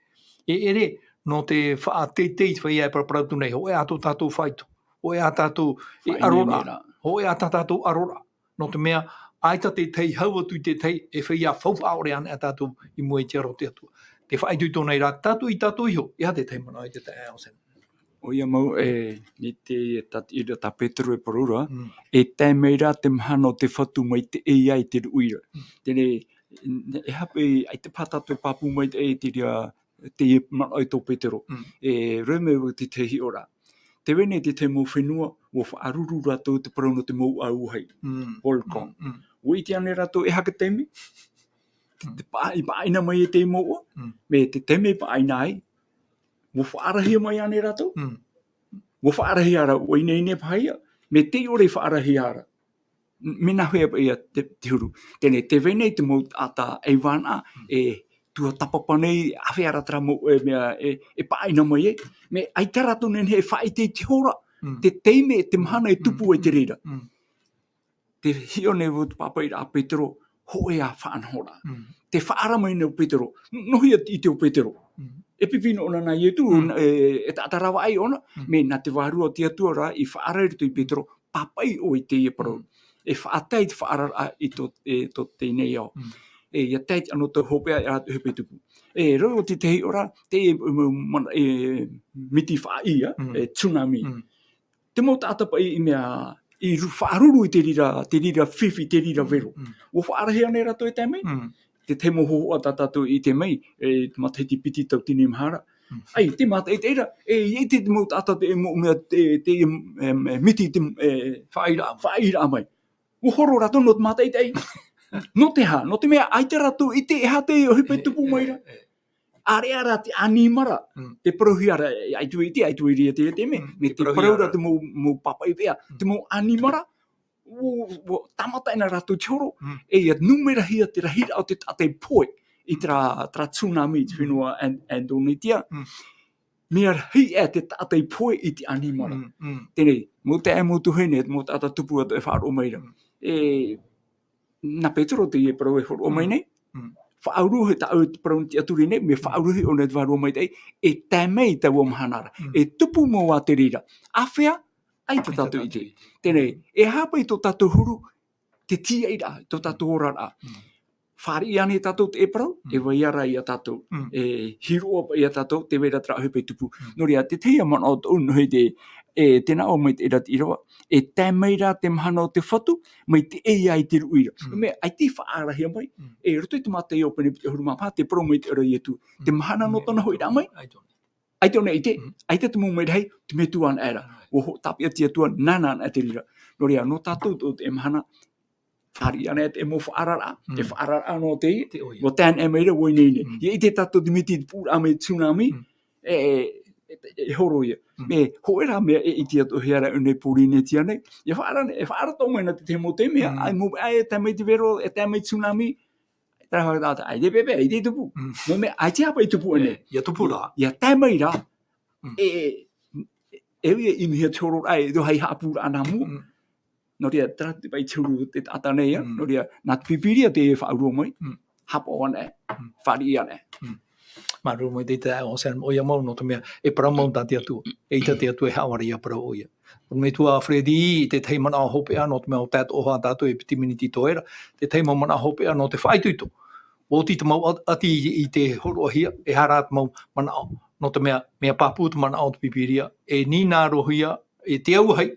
E ʻere, nō te faʻateitei te feiā e paraparau atu nei, hōʻē ā tō tātou faito, hōʻē ā tātou e aroraʻa, hōʻē ā tā tātou aroraʻa. Nō te mea, ʻaita te tahi hau atu i te tahi, e feiā faufaʻa ʻore anaʻe tātou i mua i te aro o te Atua. Te faʻaitoito nei rā, tātou ia tātou iho, e aha te tahi manaʻo i te taeaʻe Austin? ʻOia mau, e, i te, tā, i tā Petero e parau ra, Mm. e tae mai rā te mahana o te Fatu mai te ʻeiaha i te ruʻi ra. Mm. Teie, e hape, ʻaita paha tātou e pāpū mai te, e te reira, te manaʻo i tō Petero. Mm. E, rave mai te tahi hiʻoraʻa. Tē vai nei te tahi mau fenua, ʻua faʻaruru rātou te parau nō te mau auahi. Mm. Volcan. Mm, mm. ʻUa ʻite ānei rātou e aha te taime? Te, Mm. te pā-, i pāʻina mai ai te mouʻa. Mm. Mai te taime i pāʻina ai, ʻua faʻarahia mai ānei rātou? Mm. ʻUa faʻarahia ra, ʻua ineine paha ïa, mai tei ʻore i faʻarahia ra. M-, mea nāhea paʻi ïa te, te huru. Teie, tē vai nei te mau taʻata e vānaʻa, Mm. e tuatāpapa nei, āfea rā terā mau, e, mea, e, e pāʻina mai ai. Mai ʻaita rātou nehenehe e faʻaʻite i te hora, Mm. te taime, te mahana e tupu ai te reira. Mm. Tē hiʻo nei vau te pāpaʻiraʻa a Petero, hōʻē ā faʻanahoraʻa. Mm. Tē faʻaara mai nei ʻo Petero, n-, nō hea i ʻite ʻo Petero? Mm. E pipi noa ʻōna nā Ietu, Mm. e, e taʻata ravaʻai ʻōna, Mm. mai nā te Vārua o te Atua rā i faʻaara i roto ia Petero, pāpaʻi ʻoe i teie parau. Mm. E faʻatae te faʻaararaʻa i tō, e, tō teie nei ao. Mm. E, ʻia tae te anotau hopeʻa e rātou e tupu. E, rave atu i te hiʻoraʻa, te, e, ma-, e, miti faʻaʻī, Mm. e, tsunami. Mm. Te mau taʻata paʻi i mea, i ru-, faʻaruru i te reira, te reira fifi, te reira Mm, vero. mm. ʻUa faʻarahia ānei rātou e tae mai? Mm. Te tahi mau hōhoʻa tā tātou i ʻite mai, e, matahiti piti tauatini maha ra. Mm. ʻAi, te mātaʻitaʻi ra, e, ʻia ʻite te mau taʻata te mau mea, te, te, em, em, miti te, e, faʻaʻīraʻa, faʻaʻīraʻa mai. ʻUa horo rātou nō te mātaʻitaʻi. Nō te aha, nō te mea ʻaita rātou i ʻite e aha te ʻohipa e tupu mai ra. ʻĀreʻa rā te ʻanimara, te parauhia ra, ʻaita e ʻite, ʻaita e ʻite te, te mea, me te parau ra te mau, mau pāpaʻi veʻa, te mau ʻanimara, ʻua, ʻua tāmata ʻena rātou te horo, e ʻia numerahia te rahiraʻa o te taʻata i pohe i terā, terā tsunami i te fenua An-, Indonesia. Mea rahi e te taʻata i pohe i te ʻanimara. Teie, mau taeaʻe, mau tuahine, mau taʻata tupu atoʻa e faʻaroʻo mai ra. E, nā Petero teie parau e hōroʻa mai nei. Faʻaruhe tāʻu te parau tiʻaturi nei, mea faʻaruhe ʻōna te Vārua Maitaʻi, e tae mai i taua mahana ra. E tupu mau ā te reira. Āfea, ʻaita tātou i ʻite. Teie, e aha paʻi tō tātou huru, te tīaʻiraʻa, tō tātou oraraʻa. Fāriʻi ānei tātou te parau, e vai ra ia tātou. E hiroʻa paʻi ia tātou, tē vai ra terā ʻohipa e tupu. Nō reira, te tahi manaʻo tōʻu nō te, e, tē nā ʻō mai te ʻēra te ʻīrava, e tae mai rā te mahana o te Fatu, mai te ʻeiā i te ruʻi ra. Mea, ʻaita i faʻaarahia mai, e roto i te Mātaio pene piti ʻahuru mā pae, te parau mai te ʻēra Ietu. Te mahana nō tōna hoʻiraʻa mai, ʻaita ʻōna i ʻite, ʻaita te mau mea rahi, te mea tū anaʻe ra. ʻUa hoʻo tāpeʻa te Atua, nāna anaʻe te reira. Nō reira, nō tātou tō te mahana, fāriʻi anaʻe te mau faʻaararaʻa, te faʻaararaʻa nō te, ʻua tae anaʻe mai ra, ʻua ineine. ʻIa ʻite tātou te mea tei pūraʻa mai tsunami, e, e, e, e horo ia. E, hōʻē rā mea e ʻite atoʻa hia ra ʻō nei Pōrīnetia nei. ʻIa faʻaara, e faʻaara tō mai nā te tahi mau te mea, ʻae mau, ʻae, e tae mai te vero, e tae mai tsunami, terā hoʻi tātou, ʻaita e pepe, ʻaita e tupu. Nō te mea, ʻaita e aha paʻi e tupu ʻōna. ʻIa tupu rā. ʻIa tae mai rā. E, e, e, e, e, i mea te hororaʻa, e roaʻa i haʻapūraʻa nā mua. Nō reira, terā te paʻi te huru te taʻata nei, ā. Nō reira, nā te Pīpīria tē faʻaroʻo mai. Haʻapaʻo anaʻe, fāriʻi anaʻe. Māuruuru maitaʻi te taeaʻe Anselme, ʻoia mau, nō te mea, e parau mau tā te Atua. ʻEita te Atua e haʻavare ʻia parau ʻoia. Nō te mea, tuahine Freddy, te tahi manaʻo hopeʻa, nō te mea ʻo tae atoʻa tātou e piti miniti atoʻa ra, te tahi mau manaʻo hopeʻa nō te faʻaitoito. ʻUa oti te mau ʻat-, ʻati i, i te hōroʻahia, e aha rā te mau manaʻo, nō te mea, mea pāpū te manaʻo o te Pīpīria, e nīnaʻi roa hia, e te auahi,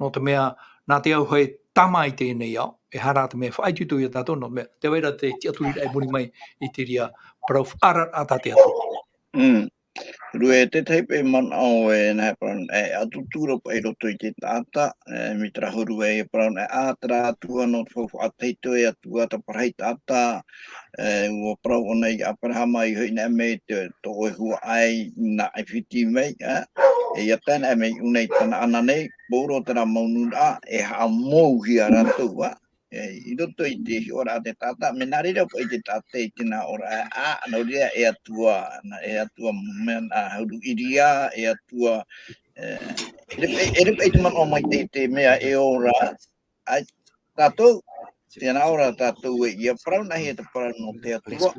nō te mea, nā te auahi e tāmā i teie nei ao, e aha rā te mea faʻaitoito ia tātou, nō te mea, tē vai ra te tiʻaturiraʻa i muri mai i te reira parau faʻaararaʻa tā te Atua. Rue, te tahi paʻi manaʻo e nā parau, e, ʻatuturu paʻi i roto i te taʻata, e, mai terā huru e parau, e, ʻā, terā Atua nō te faufaʻa tahito, e Atua taparahi taʻata, e, ʻua parau ʻōna ia Aperahama, ʻia hoʻi anaʻe mai te, tō ʻoe huaʻai nā ʻAifiti mai, ā, e ʻia tae anaʻe mai iʻō nei i Tanaana nei, pauroa terā mau nūnaʻa, e haʻamouhia rātou, ā. E, i roto i te hiʻoraʻa a te taʻata, mea nā reira paʻi te taʻata i te nā ʻōraʻa, ā, nō reira e Atua, nā, e Atua mea nā huru ʻīria, e Atua, e, e rave, e rave i te manaʻo mai te, te mea e ora, ā, tātou, te nā ʻōraʻa tātou e, ʻia parau nā hea te parau nō te Atua,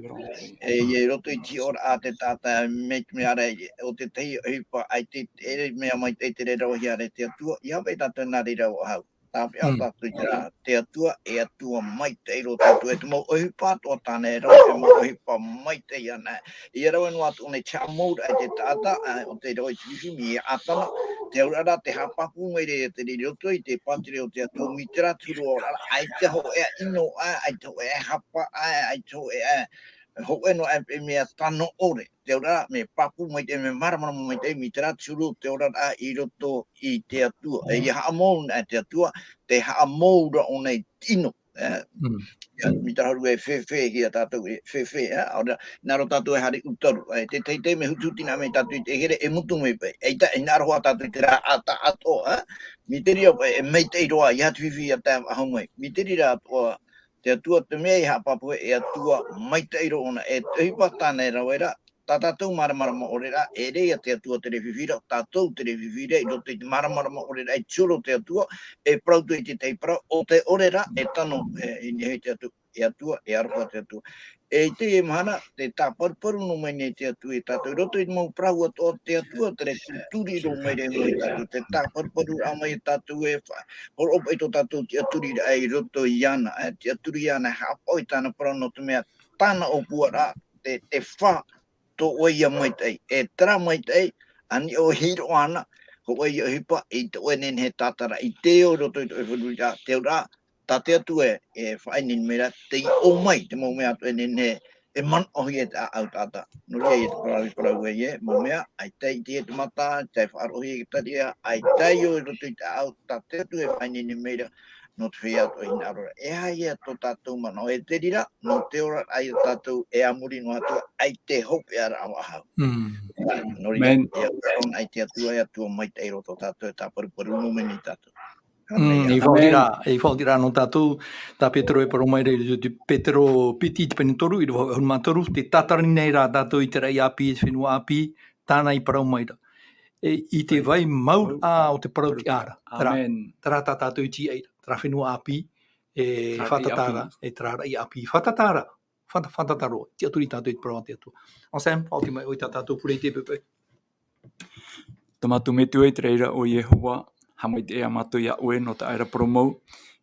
e, i roto i te hiʻoraʻa a te taʻata, mea, mea ra, o te tahi ʻohipa, ʻaita e, e mea maitaʻi te rave ra e te Atua, ʻia haere tātou nā reira ʻo hau. Tāpeʻa tātou i terā, te Atua, e Atua maitaʻi roa te Atua, e te mau ʻohipa atoʻa tāna e rave, e mau ʻohipa maitaʻi anaʻe. ʻIa rave noa atu ʻōna i te haʻamouraʻa i te taʻata, ā, ʻo tei rave i te fifi, mai iā ʻĀtana, te auraʻa ra, te haʻapāpū mai ra ia te reira i roto i te pātireia o te Atua, mai terā te huru oraraʻa, ʻaita hōʻē ʻino, ā, ʻaita hōʻē hapa, ā, ʻaita hōʻē, ā, hōʻē noa e mea tano ʻore, te auraʻa, mea pāpū maitaʻi, mea māramarama maitaʻi, mai terā te huru o te oraraʻa i roto i te Atua. E, ʻia haʻamou anaʻe te Atua, tē haʻamou ra ʻōna i te ʻino, e. Ia, mai terā huru e fēfē hia tātou, e fēfē, e, ʻaore ra, hinaʻaro tātou e haere ʻūtaru, e, te tahi taime hutuhuti anaʻe mai tātou i te here, e mutu mai paʻi, ʻaita, e hinaʻaro hoʻi tātou i terā ʻātaʻatoʻa, e. Mai te reira paʻi, e maitaʻi roa, ʻeiaha te fifi ʻia tae faʻahou mai. Mai te reira atoʻa, te Atua, te mea e haʻapāpū, e Atua maitaʻi roa ʻōna, e te ʻohipa tāna e rave ra, tā tātou māramarama ʻore ra, e ʻere ia te Atua tere fifi ra, tātou tere fifi ra, i roto i te māramarama ʻore ra, e tiʻo roa te Atua, e parau atoʻa i te tahi parau, ʻo te ʻore ra, e tano, e, i niʻa iho i te Atua, e Atua, e aroha te Atua. E i teie mahana, tē tāparuparu noa mai nei te Atua ia tātou, i roto i te mau parau atoʻa, te Atua, tere tūturi roa mai ra ia tātou, te tāparuparu anaʻe mai ia tātou e fa-, hōroʻa paʻi tō tātou tiʻaturiraʻa i roto iāna, e, tiʻaturi iāna, haʻapaʻo i tāna parau nō te mea, tāna ʻōpuaraʻa, te, te fā, tō ʻoe ia maitaʻi, e terā maitaʻi, ānei ʻoe e hiʻo ʻana, hōʻē ia ʻohipa, ʻeita ʻoe e nehenehe e tātara i te ao i roto i tō ʻoe feruriraʻa, te auraʻa, tā te Atua e, e faʻaineine mai ra, tei ʻō mai, te mau mea atoʻa e nehenehe, e manaʻohia e te ʻāʻau taʻata. Nō reira ia te parau, parau ē, mau mea, ʻaita i ʻite te mata, ʻaita e faʻaroʻohia e te taria, ʻaita i ʻō i roto i te ʻāʻau, tā te Atua e faʻaineine mai ra, nō te feiā atoʻa hinaʻaro ra. E aha ia tō tātou manaʻo, e te reira, nō te ora ia tātou e a muri noa atu ai te hopeʻa ra faʻahou. Mm. Nō reira, Amen. ia ora ai te Atua, e Atua maitaʻi roa tō tātou, e tāparuparu nō mai nei tātou. Mm, i faʻaoti rā, i faʻaoti rā nō tātou, tā Petero e parau mai ra, i te Petero piti, te pene toru, ʻīrava hau mā toru, tē tātara nei rā tātou i te raʻi ʻāpī, te fenua ʻāpī, tāna i parau mai ra. E, i te vai mau a o te parau tiʻa ra. Terā, Amen. terā tā tātou i tīaʻi ra, terā fenua ʻāpī, e Terā fātata raʻi ra, e terā raʻi ʻāpī, fātata ra, fāta-, fātata roa, tiʻaturi tātou i te parau a te Atua. Anselme, faʻaoti mai ʻoe tā tātou pure i te pepe. Tō mātou Metua i te raʻi ra ʻo Iehova, haʻamaitaʻi ā mātou iā ʻoe nō tā ʻoe ra parau mau,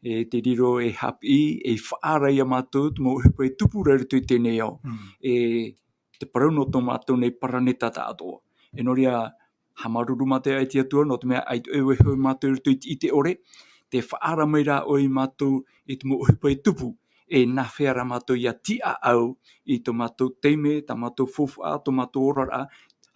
e te riro e haʻapiʻi, e faʻaara ia mātou, te mau ʻohipa e tupu ra i roto i teie nei ao. Mm. E te parau nō tō mātou nei paraneta taʻatoʻa. E nō reira, haʻamāuruuru mātou iā te Atua, nō te mea ʻaita e vaiiho ia mātou i roto i te ʻite ʻore, tē faʻaara mai ra ʻoe ia mātou i te mau ʻohipa e tupu, e nāfea rā mātou ia tiʻaʻau i tō mātou taime, tā mātou faufaʻa, tō mātou oraraʻa,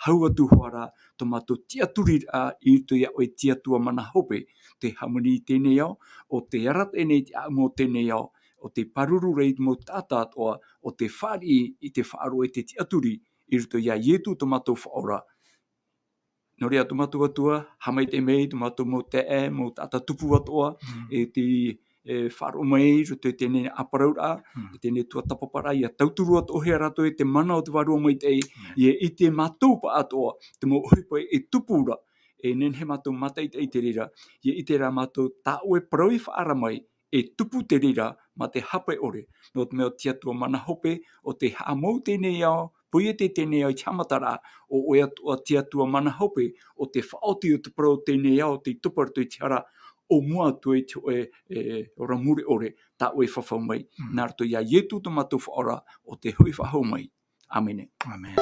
hau atu hoʻi ra, tō mātou tiʻaturiraʻa i roto iā ʻoe te Atua mana hope, tē hāmani i teie nei ao, ʻo tē arataʻi nei i te ʻāʻamu o teie nei ao, ʻo tē pāruru ra i te mau taʻata atoʻa, ʻo tē fāriʻi i te faʻaroʻo e te tiʻaturi i roto iā Ietu tō mātou Faʻaora. Nō reira tō mātou Atua, haʻamaitaʻi mai tō mātou mau taeaʻe, mau taʻata tupu atoʻa, Mm. e te, e, faʻaroʻo mai i roto i teie nei ʻāparauraʻa, Mm. i teie nei tuatāpaparaʻa, ia tauturu atoʻa hoʻi rātou i te mana o te Vārua Maitaʻi, Mm. ia ʻite mātou paʻatoʻa, te mau ʻohipa e tupu ra, e nehenehe mātou mātaʻitaʻi i te reira, ia ʻite rā mātou tā ʻoe parau i faʻaara mai, e tupu te reira mā te hape ʻore, nō te mea ʻo te Atua mana hope, ʻo tē haʻamou teie nei ao, poiete teie nei ao i te haʻamataraʻa, ʻo ʻoe atoʻa te Atua mana hope, ʻo te faʻaoti o te parau o teie nei ao, tei topa roto i te hara, ʻo mua atu ai te hōʻē, e, ora mure ʻore, tā ʻoe i fafau mai. Mm. Nā roto iā Ietu tō mātou Faʻaora, ʻo tē hoʻi faʻahou mai. ʻĀmene. Amen.